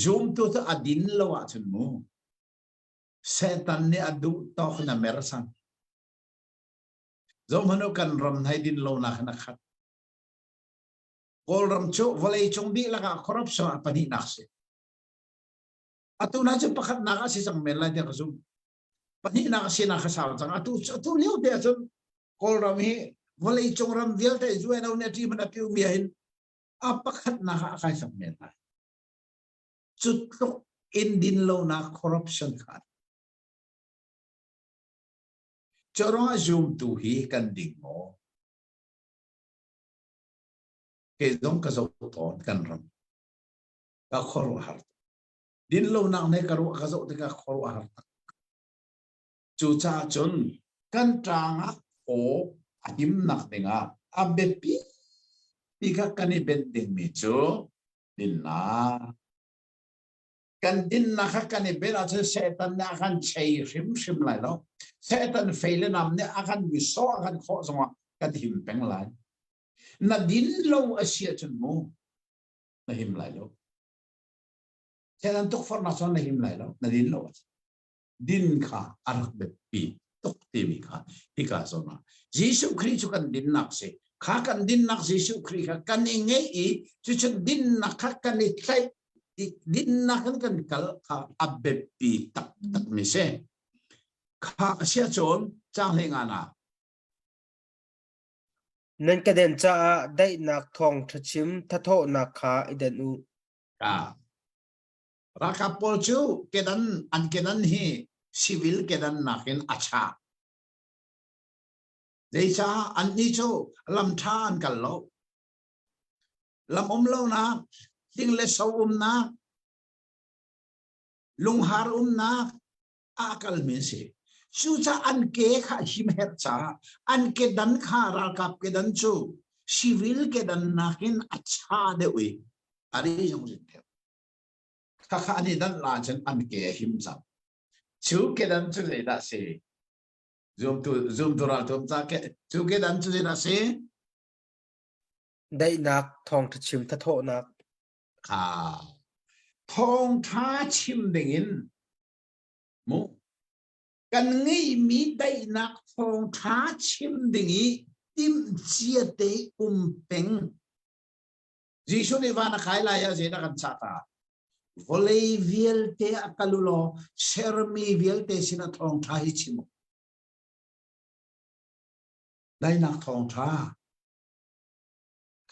Speaker 3: Zumtu cu a din lo ahcun mu Satan nih a duh tawk in a mersan. Zohhmanh u kan ram hei din lonak in a khat. Kawlram cu vawlei cung dihlak ah corruption ah pahnihnak si. Atu na cu pakhatnak a si cang men lai tiah ka zumh. Pahnihnak a sinak kha sau cang. Atu atu lio te ahcun Kawlram hi vawlei cung ram vialte UNO nih a ṭi hmanh a piumi hin a pakhatnak ah a kai cang men lai. Cu tluk in din lonak corruption kha. Curuangah zumtu hi kan ding maw? Kei zong ka zoh tawn kan ram. Ka khuaruahhar. Din lonak ne ka ruah ka zoh tikah khuaruahhar tak. Cucaah cun kan ṭang ah aw a himnak dingah a biapi ti kha kan i benh dingmi cu dinnak. Kan dinnak kha kan i benh ahcun Satan nih a kan chei hrimhrim lai lo. Satan fei le nam nih a kan sawh a kan khawh zongah kan him peng lai. Na din lo a si ahcun mu na him lai lo. Satan tukforhnak cun na him lai lo, na din lo ahcun. Din kha a rak biapi tuk timi kha hika zawn ah Jesuh Khrih cu kan dinnak si. Kha kan dinnak Jesuh Khrih kha kan i ngeih i cucun dinnak kha kan i tlaih dinnak in kan kal kha a biapi taktak mi si. Kha a si ahcun caang hlei nga na.
Speaker 1: Nan ka den caah daihnak thawngṭha chim thathawhnak kha i den u.
Speaker 3: Ka Ralkap pawl cu kedan an kedan hi civil kedan nakin a chah. Zeicah annih cu lam ṭha an kal lo. Lam um lonak, hling le so umnak, lunghar umnak a kalmi an si. Cucaah an ke kha him herh caah an kedan kha ralkap kedan cu civil kedan nakin a cha deuh i a ri zong zin deuh. Khakha an i danh la cun an ke a him cang. Cu kedan cu zeidah si? Zumtu zumtu raltum ca ke cu kedan cu zeidah si?
Speaker 1: Daihnak thawngṭha chim thathawhnak.
Speaker 3: Kha thawngṭha chim dingin mu kan ngeihmi daihnak thawngṭha chim ding i timhcia te um peng Jesuh nih van a kai lai ah zeidah kan cah ta? Vawlei vialte a kal u law sermi vialte sinah thawngṭha hi chim u. Daihnak thawngṭha.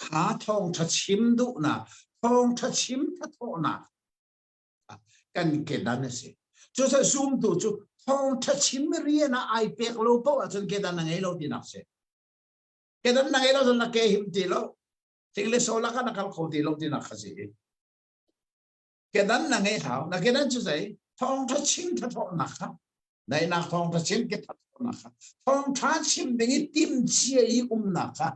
Speaker 3: Kha thawngṭha chim duhnak, thawngṭha chim thathawhnak kan kedan a si. Cucaah zumtu cu thawngṭha chim rian ah ai pek lo paoh ahcun kedan a ngei lo tinak si. Kedan na ngei lo cun na ke him ti lo. Thing le so lakah na kal kho ti lo tinak kha si. Kedan na ngei hau. Na kedan cu zei? Thawngṭha chim thathawhnak kha. Daihnak thawngṭha chim ke thathawhnak kha. Thawngṭha chim ding i timcia i umnak kha.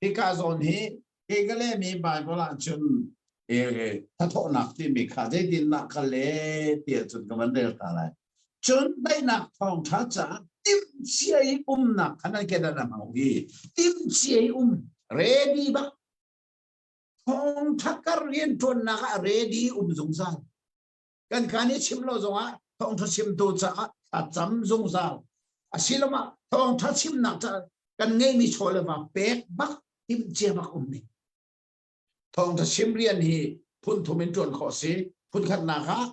Speaker 3: Hika zawn hi kei ka lehmi Bible ah cun thathawhnak timi kha zeitindah ka leh ti ahcun ka van rel ta lai. Cun daihnak thawngṭha caah timhcia i umnak kha nan kedan a hmang i timhcia i um ready bak thawngṭha kar rianṭuannak ah ready um zungzal. Kan kaan i chim lo zongah thawngṭha chimtu caah thlacam zungzal. Asilomah thawngṭha chimnak caah kan ngeihmi chaw le va pek bak timhcia bak um ding. Thawngṭha chim rian hi phun thum in ṭuan khawh si. Phun khatnak ah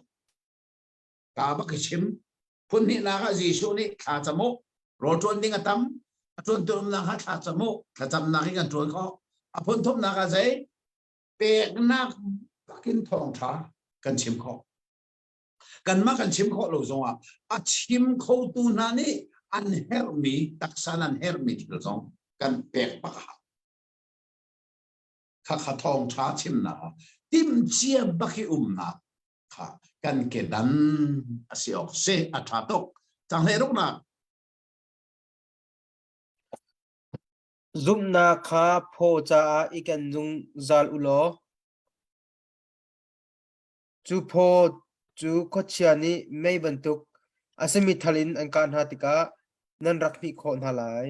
Speaker 3: Ka bak i chim. Phun hnihnak ah Jesuh nih thla cam u. Rawl ṭuan ding a tam. A ṭuantu umnak ah thla cam u. Thlacamnak in kan ṭuan khawh. A phun thumnak ah zei? Peknak bakin thawngṭha kan chim khawh. Kanmah kan chim khawh lo zongah a chim khotu hna nih an herhmi taksa an herhmi thil zong kan pek bak a hau. Khakha thawngṭha chimnak ah timhcia bak i umnak kha kan kedan a si awk si a ṭha tuk cang hlei ruknak
Speaker 1: Zumhnak kha phaw caah i ken zungzal u law cu phaw cu khuachia nih mei bantuk a simi thal in an kah hna tikah nan rak hmih khawh hna lai.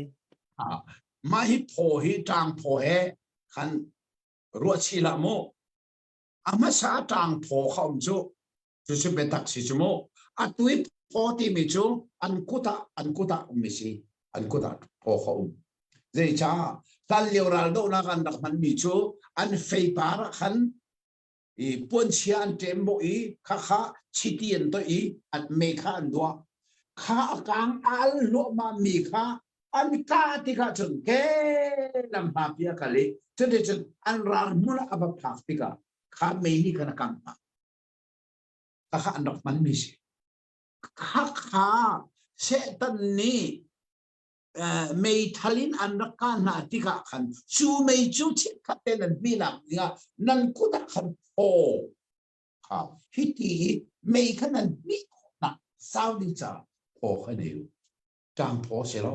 Speaker 3: Mah hi phaw hi ṭang phaw he khan ruah chih hlah mu. A hmasa ṭang phaw kha um cu cucu biatak si cu mu atu i phaw timi cu an kut ah an kut ah ummi si an kut ah phaw kha um zeicah hlan lio raldohnak an rak hmanmi cu an feipar ah khan i puanchia an ṭem bawh i khakha chiti an toih i an mei kha an duah kha a kang al hluahmah mi kha an kah tikah cun ke lam hna pi a kal i cuticun an ral hmun ah a va phak tikah kha mei nih khan a kangh hna. Khakha an rak hmanmi si. Khakha Satan nih meithal in an rak kah hna tikah khan cu mei cu chikkhat te nan hmihnak dingah nan kut ah khan phaw kha hiti hi mei kha nan hmih khawhnak sau ding caah phaw kha nei u. Ṭang phaw si lo,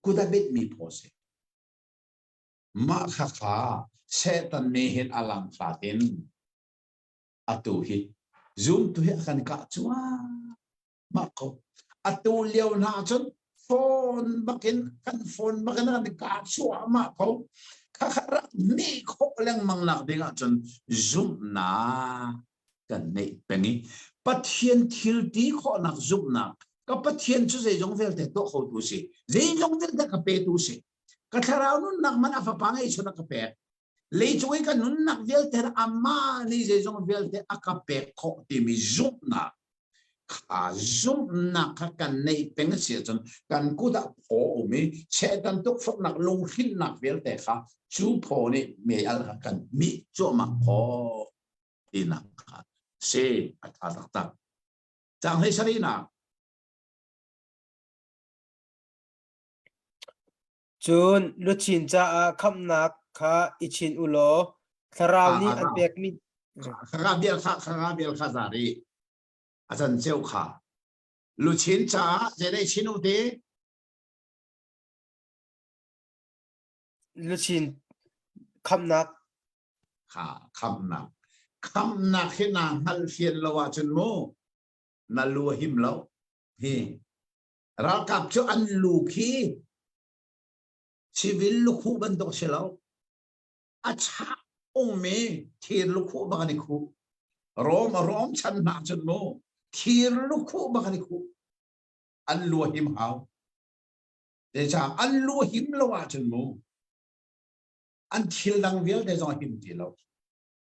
Speaker 3: kut a betmi phaw si. Mah khakha Satan nih hin a langfak in atu hi zumtu hi a kan kah cuahmah ko. Atu lio hna cun phone bakin kan phone bakin kan kah cuahmah ko. Khakha rak hmih khawh lengmang nak ding ahcun zumhnak kan neih peng i Pathian thil ti khawhnak zumhnak ka Pathian cu zeizong vialte tuah khotu si zeizong vialte ka petu si ka thlarau nunnak man a fapa ngeihchun a ka pek leicung i ka nunnak vialte amah nih zeizong vialte a ka pek khawh timi zumhnak kha zumhnak kha kan neih peng a si ahcun kan kut ah phaw um i Satan tukforhnak lunghrinnak vialte kha cu phaw nih mei al kha kan mih cuahmah khawh tinak kha si a tha taktak. Cang hlei sarihnak.
Speaker 1: Cun luchin caah khamhnak kha i chin u law thlarau nih an pekmi
Speaker 3: Khaka bel kha khaka bel kha za ri a can ceu kha luchin caah zei chin u ti
Speaker 1: luchin khamhnak
Speaker 3: kha khamhnak khamhnak hi naa hngalh fian lo ahcun mu na lu a him lo hi ralkap cu an lu khi civil lukhuh bantuk si lo a chah ungmi thir lukhuh bak an i khuh Rom Rom chan hna cun mu thir lukhuh bak an i khuh an lu a him hau zeicah an lu a him lo ahcun mu an thil dang vialte zong a him ti lo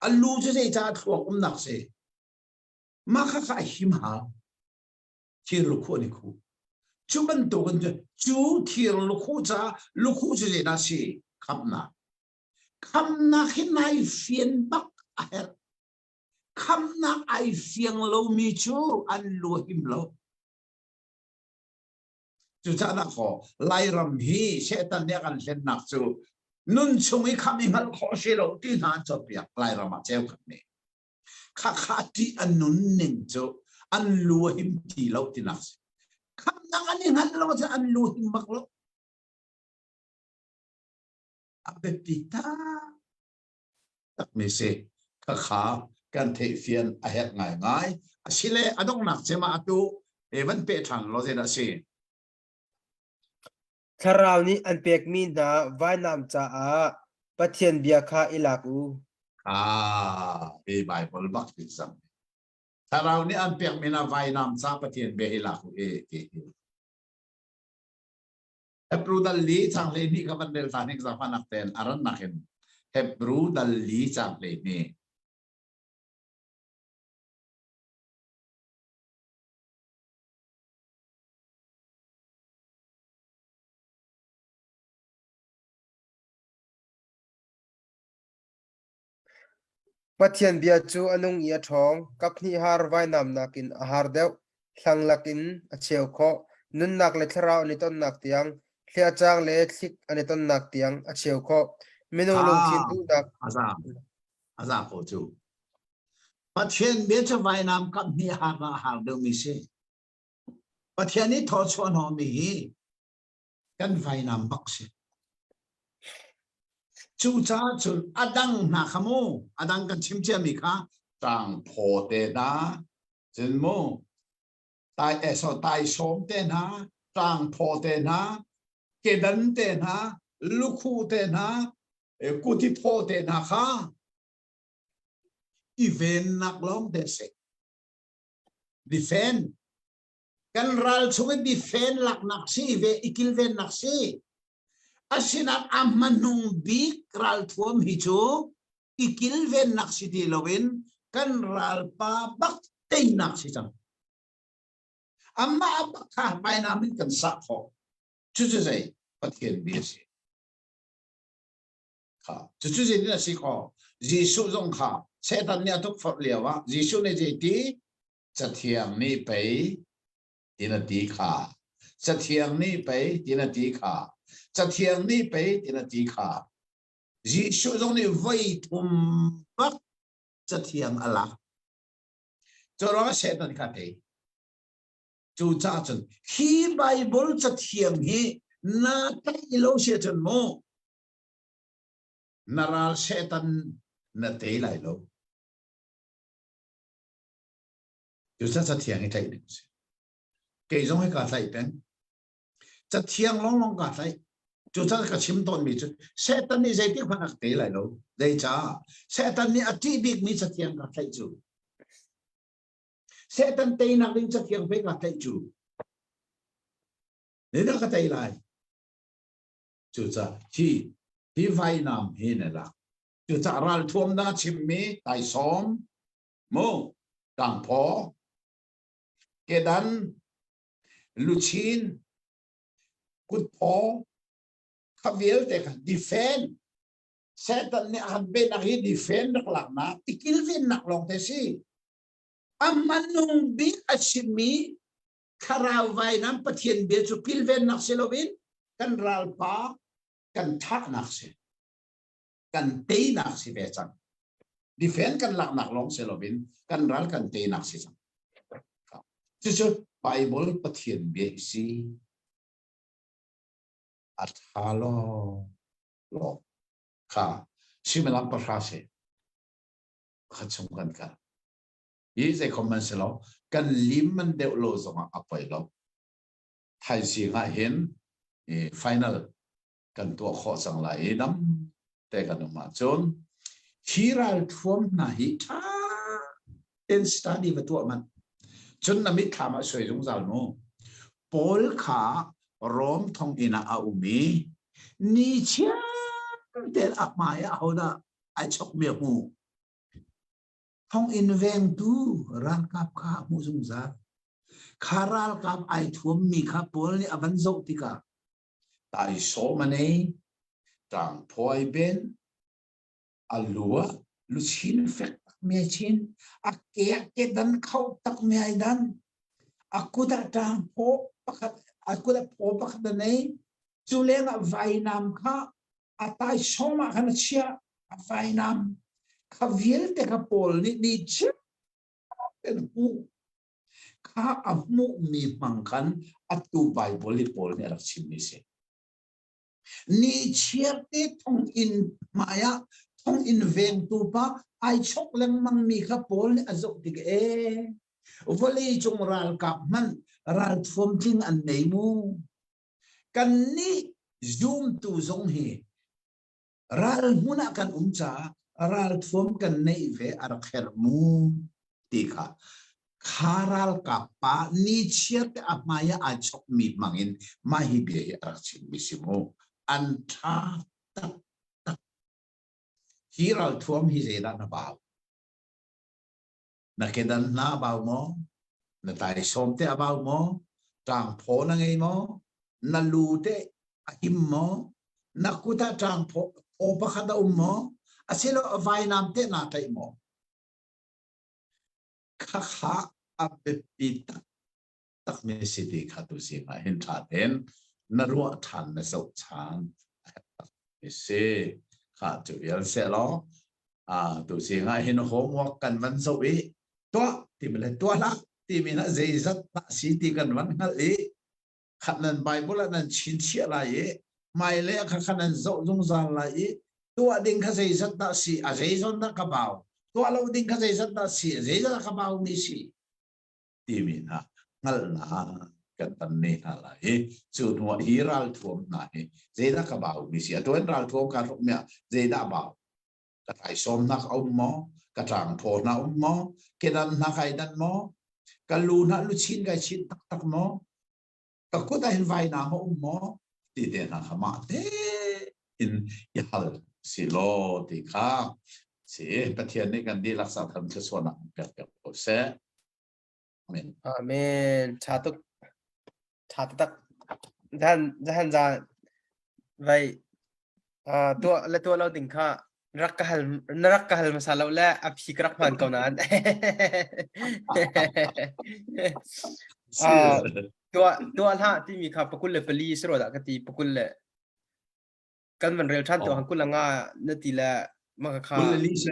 Speaker 3: a lu cu zeicah thluak umnak si mah kha kha a him hau thir lukhuh an i khuh cu bantukin cu cu thir lukhuh caah lukhuh cu zeidah si khamhnak khamhnak hi nai fian bak a herh khamhnak ai fiang lomi cu an lu a him lo Cucaah dah kaw Lairam hi Satan nih a kan hlennak cu nun chung i khamh i hngalh khawh si lo ti hna an cawnpiak Lairam ah ceu khat nih. Khakha ṭih an nun ning cu an lu a him ti lo tinak si. Khamhnak an i hngalh lo cu an lu him bak lo. A biapi takmi si. Khakha kan theihfian a herh ngaingai. Asile a donghnak cem ah atu van pe ṭhan law zeidah a si?
Speaker 1: Thlarau nih an pekmi hna vainam caah Pathian bia kha i lak u.
Speaker 3: Ah, hi Bible bak hi cang. Thlarau nih an pekmi hna vainam ca Pathian bia hi lak u e ti hi. Hebrew dal li chang hlei hnih kha van rel ta hnik zaangfahnak tein a rannak in Hebrew dal li chang hlei hnih.
Speaker 1: Pathian bia cu a nung i a ṭhawng, kaphnih har vainam nakin a har deuh, hlang lakin a cheu khawh, nunnak le thlarau an i tonnak tiang, thliahcang le thlik an i tonnak tiang a cheu khawh. Minung lungthin duhnak
Speaker 3: A za a za ko cu. Pathian bia cu vainam kaphnih har ah har deuhmi si. Pathian i thawchuah hnawhmi hi kan vainam bak si. Cucaah cun a dang hna kha mu, a dang kan chim ciami kha ṭangphaw te hna, cun mu, tai eh, so, taisawm te hna, ṭangphaw te hna, kedan te hna, lukhuh te hna, kuti phaw te hna kha i vennak lawng te si. Defend. Kan ral chung i defend laknak si ve i kilvennak si. Asinain a hmanung bik ralthuam hi cu i kilvennak si ti loin kan ralpa bak teinak si cang. Amah bak kha vainam in kan sah khawh. Cucu zei Pathian bia si. Kha cucu zeitin a si khawh? Jesuh zong kha Satan nih a tukforh lio ah Jesuh nih zei ti? Cathiang nih pei tin a ti kha. Cathiang nih pei tin a ti kha. Cathiang nih pei tin a ti kha. Jesuh zong nih voi thum bak cathiang a lak. Cu ruangah Satan kha tei. Cucaah cun hi Bible cathiang hi na tlaih lo si ahcun mu na ral Satan na tei lai lo. Cucaah cathiang hi tlaih ding a si. Kei zong hi kaa tlaih peng. Cathiang lawnglawng kaa tlaih. Cucaah ka chim tawnmi cu Satan nih zeitik hmanh a ka tei lai lo. Zeicah? Satan nih a ṭih bikmi cathiang kaa tlaih cu. Satan teinak ding cathiang pei kaa tlaih cu. Zeidah ka tei lai? Cucaah hi hi vainam hi na lak. Cucaah ralthuam na chimmi taisawm, mu, tangphaw, kedan, luchin, kutphaw, kha vialte kha defend Satan nih a han benak hi defend rak laknak i kilvennak lawng te si. A hmanung bik a simi thlarau vainam Pathian bia cu kilvennak si loin kan ralpa kan thahnak si. Kan teinak si ve cang. Defend kan laknak lawng si loin kan ral kan teinak si cang. Cucu Bible Pathian bia hi si. A tha law law kha suimilam pahra si kha chung kan kal. Hi zei khom man si lo kan lim man deuh lo zongah a poi lo. Thaizing ah hin final kan tuah khawh cang lai i dam te kan um ahcun hi ralthuam hna hi ṭha ten study va tuah man cun na mitthlam ah suai zungzal mu Paul kha Rom thonginn ah a um i ni chiar tein a hmai ah hodah ai chokmi a hmu thonginn vengtu ralkap kha a hmuh zungzal kha ralkap ai thuammi kha Paul nih a van zoh tikah taisawm a nei, ṭangphaw ai ben, a lu ah luchin fek takmi ai chin, a ke ah kedan kho takmi ai dan, a kut ah ṭangphaw pakhat, a kut ah phaw pakhat a nei, cu lengah vainam kha a taisawm ah khan a chiah, a vainam kha vialte kha Paul nih ni chiat in hmuh. Kha a hmuhmi hmang khan atu Baibal i Paul nih a rak chimmi si. Ni chiarte thonginn hmai ah thonginn vengtu pa ai chok lengmangmi kha Paul nih a zoh tik ee vawlei cung ralkap hmanh ralthuam tling an nei mu. Kannih zumtu zong hi Ral hmun ah kan um caah ralthuam kan neih ve a rak herh mu ti kha kha ralkap pa nichiar te a hmai ah ai chokmi hmang in mah hi bia hi a rak chimmi si mu. An ṭha taktak. Hi ralthuam hi zeidah na bau? Na kedan hna a bau maw? Na taisawm te a bau maw? Ṭangphaw na ngei maw? Na lu te a him maw? Na kut ah ṭangphaw phaw pakhat a um maw? Asilo vainam te naa tlaih maw? Khakha a biapi taktakmi si ti kha tu zing ah hin ṭha tein na ruah ṭhan na zoh ṭhan a herh takmi si. Kha cu vial sehlaw tu zing ah hin homework kan van zoh i tuah timi le tuah hlah timi na zeizat dah si ti kan van hngalh i khat nan Bible ah nan chinchiah lai i hmailei ah kha nan zoh zungzal lai i tuah ding kha zeizat dah si a zeizon dah ka bau tuah lo ding kha zeizat dah si a zeizat dah ka bau mi si timi hna hngalhnak kan tam ne hna lai i cu hnuah hi ralthuam hna hi zeidah ka bau mi si atu in ralthuam kaa hruk mi ah zeidah bau ka taisawmnak a um maw ka ṭangphaw hna um maw kedan hna kai dan maw ka lu hna luchin kai chin taktak maw ka kut ah hin vainam a um maw ti te hna kha mah te in i hal si law ti kha si Pathian nih kan dihlak sa tham thluachuahnak pek piak ko seh. Amen.
Speaker 1: Amen. Tha tuk. Tha taktak. Zahan zahan za vai tuah le tuah lo ding kha. Rak ka hal na rak ka hal hmasa lo le a phi ka rak hman ko nain. Ah, tuah tuah hlah timi kha pakul le pali si ro dah ka ti pakul le kan van rel ṭhan tu hang kul nga na ti le ma kha
Speaker 3: kul le li si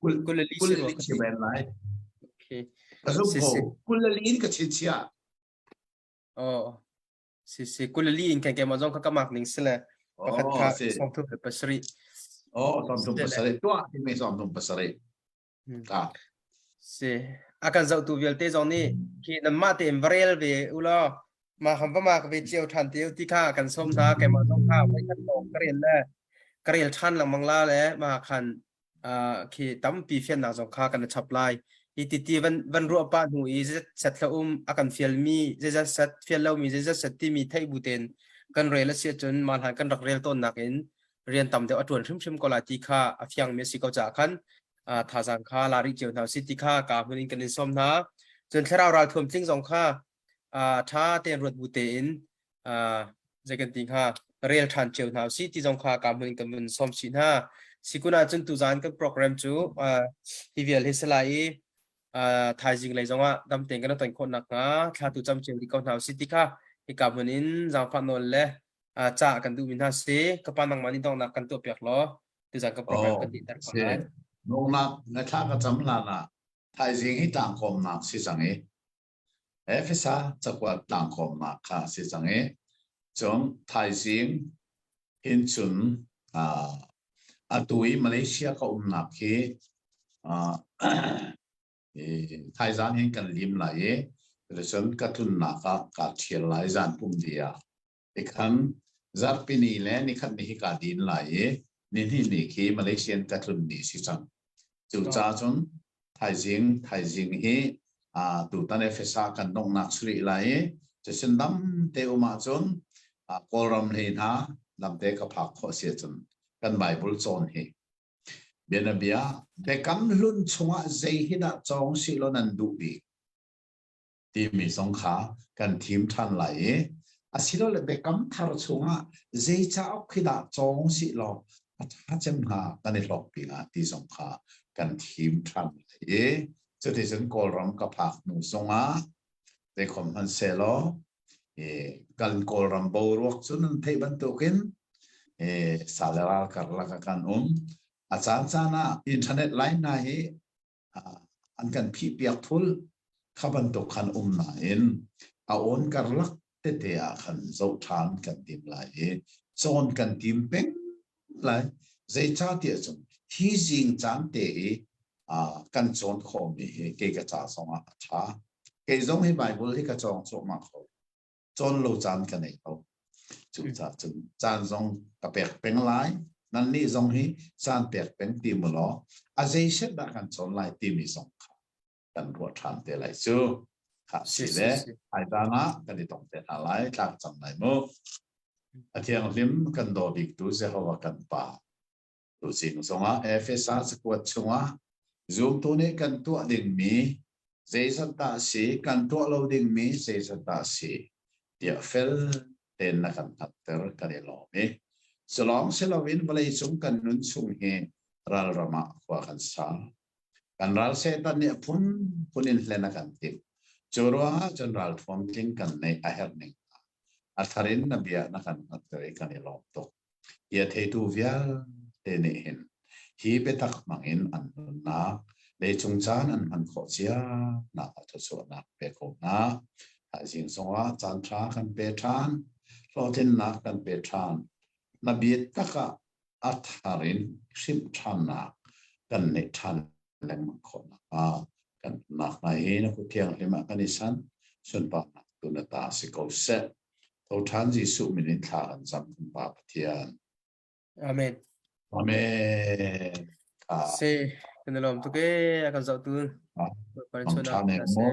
Speaker 1: kul kul le li
Speaker 3: si ro ka ti lai.
Speaker 1: Okay.
Speaker 3: Ka zum ko kul le li in ka chinchiah.
Speaker 1: Oh. Si si kul le li in kan keimah zong kha ka mak ning si le pakhat kha sawmthum le pasarih.
Speaker 3: Oh, sawmthum pasarih. Tuah timi sawmthum pasarih. Ah.
Speaker 1: Si. A kan zohtu vialte zong nih khi nanmah tein va rel ve u law mah kan va mak ve cio ṭhan te u ti kha kan sawm hna keimah zong kha voikhat lawng ka rel le ka rel ṭhan lengmang la le mah khan khi tampi fiannak zong kha kan i chap lai. Hi ti ti van van ruah pah hnu i set hla um a kan fialmi zeizat set fial lomi zeizat set timi theih bu tein kan rel a si ahcun mah hlan kan rak rel tawnnak in rian tam deuh a ṭuan hrimhrim ko lai ti kha a fiangmi a si ko caah khan thazaang kha la rih cio hna usih ti kha ka hmun in kan in sawm hna. Cun thlarau ralthuam tling zong kha ṭha tein ruat bu tein zei kan ti hnga rel ṭhan cio hna usih ti zong kha ka hmun in kan vun sawm chih hna. Sikun ahcun tuzaan kan program cu hi vial hi si lai i thaizing lei zongah dam tein kan ton khawh nakhnga thla tu cam cio rih ko hna usih ti kha hika hmun in zaangfah nawl le ca kan duhmi hna si. Ka pa nangmah nih donghnak kan tuah piak law tuzaan kan program kan dihter ko lai.
Speaker 3: Donghnak na thla ka cam hlan ah thaizing hi tlangkawmnak si cang i Efesa cakuat tlangkawmnak kha si cang i cun thaizing hin cun atu i Malaysia ka umnak hi thaizan hin kan lim lai i cun ka tlunnak ah kaa ṭhial lai zan pum di ah tikhan zarhpini le nikhat ni hi kaa din lai i nihnih ni khi Malaysian ka tlun ni si cang. Cucaah cun thaizing thaizing hi tutan Efesa kan donghnak suri lai i cucun dam te um ahcun Kawlram hlei hna lamte ka phak khawh si ahcun kan Bible cawn hi bianabia Biakam Hlun chungah zei hi dah cawng si law nan duh bik timi zong kha kan thim ṭhan lai i asilole biakam thar chungah zei cauk khi dah cawng sih law a ṭha cem hnga kan i hlawkpi hnga ti zong kha kan thim ṭhan lai i cuticun Kawlram ka phak hnu zongah zeikhom hmanhsehlaw kan Kawlram boruak cu nan theih bantukin sa le ral karlak ah kan um. A caan caan ah internet line hna hi an kan phihpiak thul kha bantuk khan um nain a awn karlak tete ah khan zoh ṭhan kan tim lai i cawn kan tim peng lai. Zeicahtiah cun hi zing caan te hi kan cawn khawhmi hi kei ka ca zongah a ṭha. Kei zong hi Bible hi ka cawng cuahmah kho. Cawn lo caan ka nei lo. Cucaah cun caan zong ka pek peng lai. Nannih zong hi caan pek peng ti mu law a zei set dah kan cawn lai timi zong kha kan ruah ṭhan te lai cu. Kha si le thaizang ah kan i tong te hna lai, tlak cang lai mu. A thianghlim kan daw biktu Jehovah kan Pa. Tuzing zongah Efesa cakuat chungah zumtu nih kan tuah dingmi zeizat dah si, kan tuah lo dingmi zeizat dah si tiah fel tein na kan hngalhter kan i lawm i culawng si loin vawleicung kan nun chung hi ralram ah khua kan sa. Kan ral Satan nih a phunphun in hlen a kan timh. Cu ruangah cun ralthuam tling kan neih a herh ning a thar in na bia na kan hngalhter i kan i lawm tuk. Hi a theitu vialte nih hin hi biatak hmangin an nunnak leicung caan an hman khawh cia nak ah thluachuahnak pe ko hna. Thaizing zongah caan ṭha kan pe ṭhan, hlawhtlinnak kan pe ṭhan. Na biatak ah a thar in hrimh ṭhannak kan neih ṭhan lengmang khawh nakhnga kan nak hna hi na kut thianghlim ah kan i san sunparnak tu na ta si ko seh. Tho ṭhan Jesuh min in thla kan cam kan Pa Pathian.
Speaker 1: Amen.
Speaker 3: Amen.
Speaker 1: Si, kan i lawm tuk e, a kan zohtu.
Speaker 3: Mang ṭhan e mo.